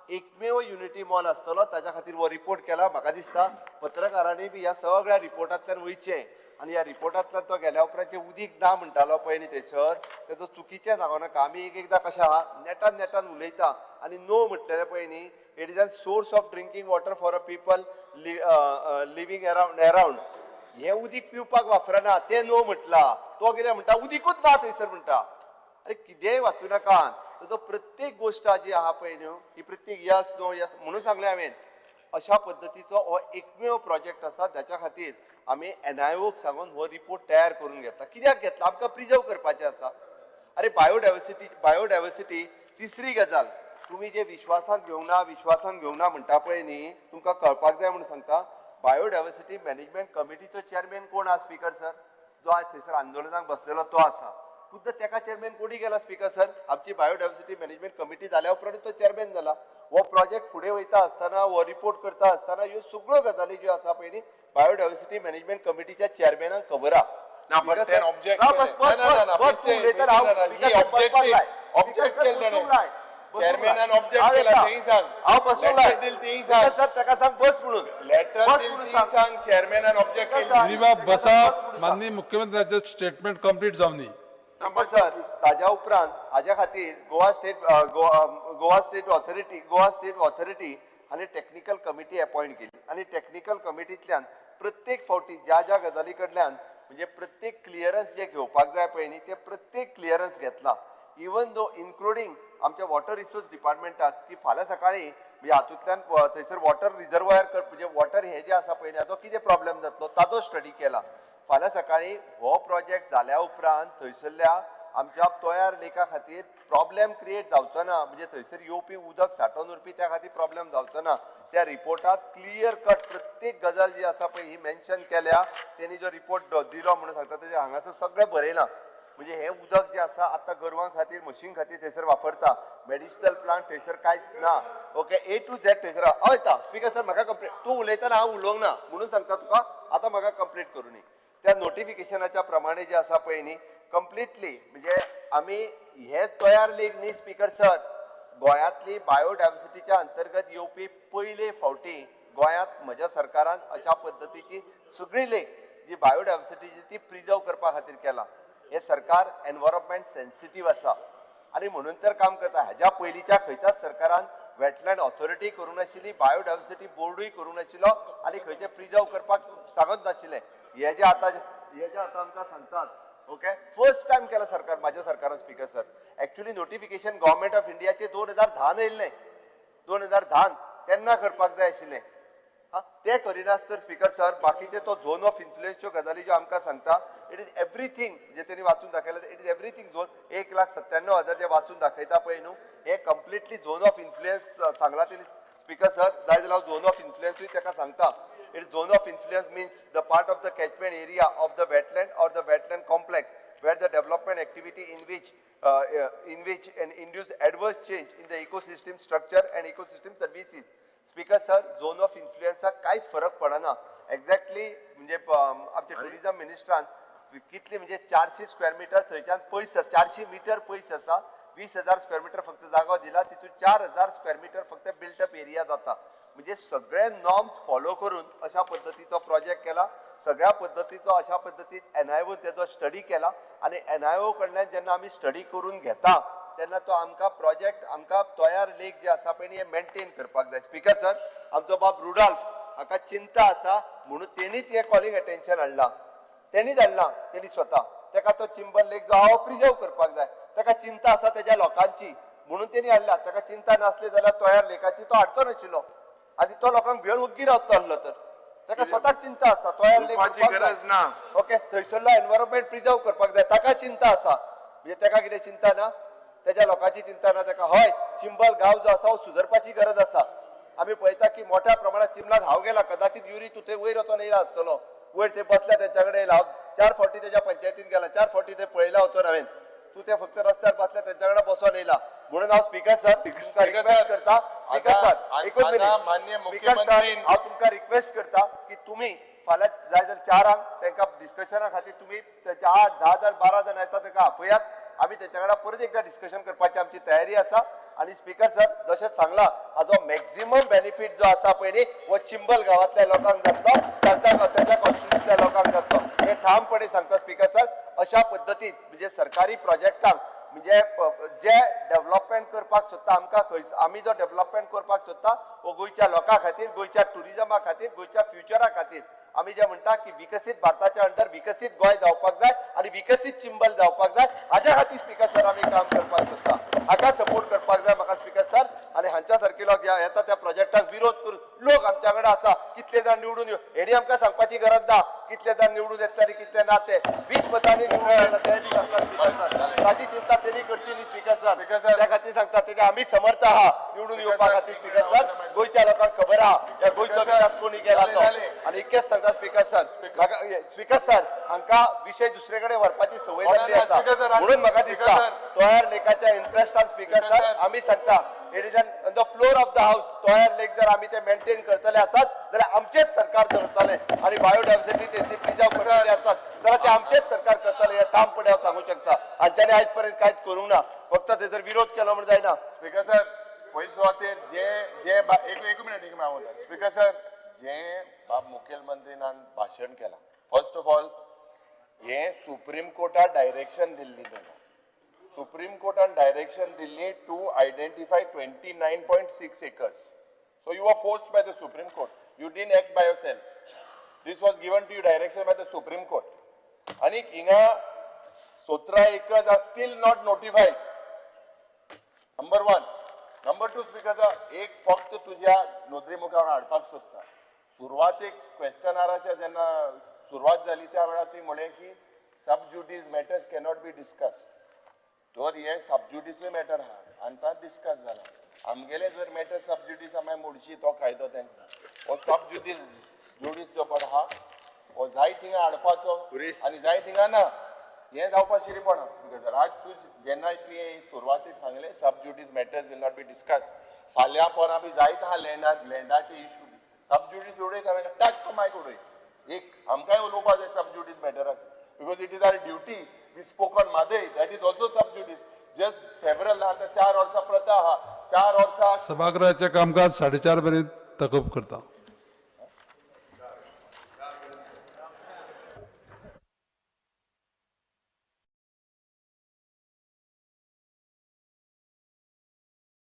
एकमेव युनिटी मॉल आसतलो ताच्या खातीर हो रिपोर्ट केला. म्हाका दिसता पत्रकारांनी बी ह्या सगळ्या रिपोर्टांतल्यान वयचें आनी ह्या रिपोर्टांतल्यान तो गेल्या उपरांत जें उदीक ना म्हणटालो पळय न्ही थंयसर तेजो चुकीचें सांगो नाका. आमी एक एकदां कशें आहा नेटान नेटान उलयता आनी नो म्हटलेलें पळय न्ही it is an source of drinking water for a people living around हें उदीक पिवपाक वापरना तें नो म्हटलां. तो कितें म्हणटा उदीकूच ना थंयसर म्हणटा. अरे कितेंय वाचूं नाका. तो प्रत्येक गोश्ट जी आहा पळय न्हू ही प्रत्येक यस नो यस म्हणून सांगलें हांवें. अशा पद्दतीचो हो एकमेव प्रोजेक्ट आसा जाच्या खातीर आमी NIOक सांगून हो रिपोर्ट तयार करून घेतला. कित्याक घेतला? आमकां प्रिजर्व करपाचें आसा. अरे बायोडायवर्सिटी तिसरी गजाल तुमी जे विश्वासान घेवंक ना विश्वासान घेवंक ना म्हणटा पळय न्ही तुमकां कळपाक जाय म्हणून सांगता. बायोडायवर्सिटी मॅनेजमेंट कमिटीचो चेअरमॅन कोण आसा स्पीकर सर? जो आज थंयसर आंदोलनाक बसलेलो तो आसा. खुद्द तेका चेअरमॅन कोणी केला स्पीकर सर? आमची बायोडायवर्सिटी मॅनेजमेंट कमिटी जाल्या उपरांत तो चेअरमॅन जाला. हो प्रोजेक्ट फुडें वयता आसतना हो रिपोर्ट करता आसतना ह्यो सगळ्यो गजाली ज्यो आसा पळय न्ही बायोडायवर्सिटी मॅनेजमेंट कमिटीच्या चेअरमॅनाक खबर आहा. माननीय मुख्यमंत्र्याचे स्टेटमेंट कंप्लीट जावनी सर. ताज्या उपरांत हाज्या खातीर गोवा स्टेट ऑथॉरिटी आनी टेक्निकल कमिटी अपॉयंट केली आनी टेक्निकल कमिटींतल्यान प्रत्येक फावटी ज्या ज्या गजाली कडल्यान म्हणजे प्रत्येक क्लियरन्स जे घेवपाक जाय पळय न्ही ते प्रत्येक क्लियरन्स घेतला. इवन दो इन्क्लुडींग आमच्या वॉटर रिसोर्स डिपार्टमेंटाक की फाल्यां सकाळीं म्हणजे हातूंतल्यान थंयसर वॉटर रिजर्वायर कर म्हणजे वॉटर हें जें आसा पळय न्ही हाचो कितें प्रॉब्लेम जातलो ताचो स्टडी केला. फाल्यां सकाळीं हो प्रोजेक्ट जाल्या उपरांत थंयसरल्या आमच्या तोयार लेका खातीर प्रॉब्लेम क्रिएट जावचो ना, म्हणजे थंयसर येवपी उदक सांठोवन उरपी त्या खातीर प्रॉब्लेम जावचो ना. त्या रिपोर्टात क्लियर कट प्रत्येक गजाल जी आसा पळय ही मेन्शन केल्या. तेणी जो रिपोर्ट दिलो म्हणून सांगता तेजें हांगासर सगळें बरयलां. म्हणजे हें उदक जें आसा आतां गोरवां खातीर म्हशीं खातीर थंयसर वापरता, मेडिसिनल प्लांट थंयसर कांयच ना. ओके ए टू झॅड थंयसर हय येता. स्पीकर सर म्हाका कंप्लेट तूं उलयतना हांव उलोवंक ना म्हणून सांगता तुका, आतां म्हाका कंप्लीट करूं. त्या नोटिफिकेशनाच्या प्रमाणे जे आसा पळय न्ही कंप्लिटली म्हणजे आमी हे तयार लेख न्ही स्पीकर सर गोंयांतली बायोडायवर्सिटीच्या अंतर्गत येवपी पयले फावटी गोंयांत म्हज्या सरकारान अशा पद्दतीची सगळी लेख जी बायोडायवर्सिटीची ती प्रिजर्व करपा खातीर केला. हे सरकार एनवायरमेंट सेन्सिटीव आसा आनी म्हणून तर काम करता. हाज्या पयलींच्या खंयच्याच सरकारान वेटलँड ऑथॉरिटी करूंक नाशिल्ली, बायोडायवर्सिटी बोर्डूय करूंक नाशिल्लो आनी खंयचे प्रिजर्व करपाक सांगत नाशिल्लें. हे जे आतां आमकां सांगतात ओके फर्स्ट टायम केला सरकार माझ्या सरकारान speaker sir. Actually notification government of इंडियाचे 2010 येयल्लें, 2010 तेन्ना करपाक जाय आशिल्लें. हां तें करिनासतर स्पीकर सर बाकीचे तो झोन ऑफ इन्फ्लुएन्सच्यो गजाली ज्यो आमकां सांगता it is everything जे तेणी वाचून दाखयलें it is everything zone 1,97,000 जे वाचून दाखयता पळय न्हू हे कंप्लिटली झोन ऑफ इन्फ्लुएन्स सांगला तेणी स्पीकर सर. जाय जाल्यार हांव झोन ऑफ इन्फ्लुएन्सूय ताका सांगता. It is zone of influence means the part of the catchment area of the wetland or the wetland complex where the development activity in which an induced adverse change in the ecosystem structure and ecosystem services. Speaker sir, zone of influence कांयच फरक पडना. Exactly म्हणजे आमचे tourism मिनिस्टरान कितली म्हणजे 400 square metre थंयच्यान पयस, 400 metre पयस आसा. 20,000 स्क्वेअर मिटर फक्त जागो दिला, तितून 4,000 स्क्वेअर मिटर फक्त बिल्टअप एरिया जाता. म्हणजे सगळे नॉर्म्स फॉलो करून अशा पद्दतीचो प्रोजेक्ट केला, सगळ्या पद्दतीचो अशा पद्दतीत एनआयओ तेजो स्टडी केला आनी एनआयओ कडल्यान जेन्ना आमी स्टडी करून घेता तेन्ना तो आमकां प्रोजेक्ट आमकां तोयार लेक जे आसा पळय न्ही, हे मेंटेन करपाक जाय. स्पिकर सर, आमचो बाब रुडाल्फ हाका चिंता आसा म्हणून तेणीच हें कॉलिंग अटेन्शन हाडलां, तेणीच हाडलां, तेणी स्वता तेका तो चिंबल लेक जो आहा प्रिजर्व करपाक जाय, तेका चिंता आसा तेज्या लोकांची म्हणून तेणी हाडला. तेका चिंता नासली जाल्यार तोयार लेकाची तो हाडचो नाशिल्लो आनी तो लोकांक भिवन वग्गी रावता आसलो. तर तेका स्वताक चिंता आसा तोयार लेक गरज ना. ओके, थंयसरलो एनवायरमेंट प्रिजर्व करपाक जाय, ताका चिंता आसा. म्हणजे तेका कितें चिंता ना, तेज्या लोकांची चिंता ना तेका. हय, चिंबल गांव जो आसा हो सुदरपाची गरज आसा. आमी पळयता की मोठ्या प्रमाणात चिंबलात हांव गेला, कदाचित युरी तूं थंय वयर वचोन येयला आसतलो, वयर थंय बसल्या तेंच्या कडेन येयला. हांव 4 फावटी तेज्या पंचायतीन गेला, 4 फावटी थंय पळयला वचोन हांवें, तूं ते फक्त रस्त्यार बसल्या तेंच्या कडेन बसोन येयला. म्हणून हांव स्पिकर सर तुमकां रिक्वेस्ट करता, स्पिकर सर एकूच मिनीट, स्पिकर सर हांव तुमकां रिक्वेस्ट करता की तुमी फाल्यां जाय जाल्यार 4 तांकां डिस्कशना खातीर तुमी 8, 10 जाण 12 जाण येता तांकां आफयात. आमी तेंच्या कडेन परत एकदा डिस्कशन करपाची आमची तयारी आसा. आनी स्पिकर सर जशें सांगलां हाजो मॅक्झिमम बेनिफीट जो आसा पळय न्ही हो चिंबल गांवांतल्या लोकांक जातलो, सांता कॉन्स्टिट्युएन्सींतल्या लोकांक जातलो, हे ठामपणे सांगता स्पिकर सर. अशा पद्दतीन म्हणजे सरकारी प्रोजेक्टांक म्हणजे जे डेव्हलपमेंट करपाक सोदता आमकां खंय आमी जो डेव्हलपमेंट करपाक सोदता हो गोंयच्या लोकां खातीर, गोंयच्या ट्युरिजमा खातीर, गोंयच्या फ्युचरा खातीर. आमी जे म्हणटा की विकसीत भारताच्या अंडर विकसीत गोंय जावपाक जाय आनी विकसीत चिंबल जावपाक जाय, हाज्या खातीर स्पिकर सर आमी काम करपाक सोदता. हाका सपोर्ट करपाक जाय म्हाका स्पिकर सर. आनी हांच्या सारके लोक येता त्या प्रोजेक्टाक विरोध करून लोक आमच्या कडेन आसा, कितले जाण निवडून येव हेणी आमकां सांगपाची गरज ना, कितले जाण निवडून येतले आनी कितले ना ते. 20 मतांनी निवडून येयला ते बी सांगता स्पिकर सर. ताजी चिंता तेणी करची न्ही स्पिकर सर, त्या खातीर सांगता तेजे आमी समर्थ आहा निवडून येवपा खातीर स्पिकर सर. गोंयच्या लोकांक खबर आहा ह्या गोंयचो विकास कोणी केला तो. आनी इतकेंच सांगता स्पिकर सर, म्हाका स्पिकर सर हांकां विशय दुसरे कडेन व्हरपाची संवय जाल्ली आसा म्हणून म्हाका दिसता तोयार लेकाच्या इंट्रस्टान स्पिकर सर आमी सांगता it is on the floor of the house. Toyar lake जर आमी ते मेंटेन करतले आसात जाल्यार आमचेच सरकार करतले आनी बायोडायवर्सिटी तेंची प्रिजर्व करतले आसात जाल्यार ते आमचेच सरकार करतले, हे ठामपणे हांव सांगूंक शकता. हांच्यांनी आयज पर्यंत कांयच करूंक ना, फक्त तेजर विरोध केलो म्हूण जायना. स्पिकर सर पयली सुवातेर जे जे एक मिनिट, एक मिनिट. स्पिकर सर जे बाब मुखेलमंत्रीन भाशण केलां, फर्स्ट ऑफ ऑल हे सुप्रीम कोर्टान डायरेक्शन दिल्ली तेंकां. सुप्रीम कोर्टान डायरेक्शन दिल्ली to identify 29.6 acres. So you are forced by the Supreme Court, you didn't act by yourself. This was given to you direction by the Supreme Court. आनी हिंगा 17 acres are still not notified, number 1. Number 2 speaker sir, एक फक्त तुज्या नोदरी मुखार हाडपाक सोदता. सुरवातेक क्वेश्चनाराच्या जेन्ना सुरवात जाली त्या वेळार ती म्हळें की sub judice matters cannot be discussed. तर हे सब ज्युडीसूय मॅटर आहा आनी तां डिस्कस जाला. आमगेले जर मॅटर सब ज्युडीस आमी मोडशी तो कायदो तेंकां हो सब ज्युडीस जो पड आहा हो जाय थिंगा हाडपाचो आनी जाय थिंगा ना, हें जावपा शिरीपणा. स्पिकर सर आज तूं जेन्ना तुवें सुरवातेक सांगलें sub judice matters will not be discuss, फाल्यां पोरां बी जायत आहा लँडाचे इशू सब ज्युडीस उडयत हांवें टाक मायक उडय. एक आमकांय उलोवपा जाय सब ज्युडीस मॅटराचेर because it is our duty. We spoke on Mhadei, that is also sub judice. Just several आतां 4 वर्सां प्रथा आहा, 4 वर्सां. सभागृहाचें कामकाज 4:30 मेरेन तकब करता.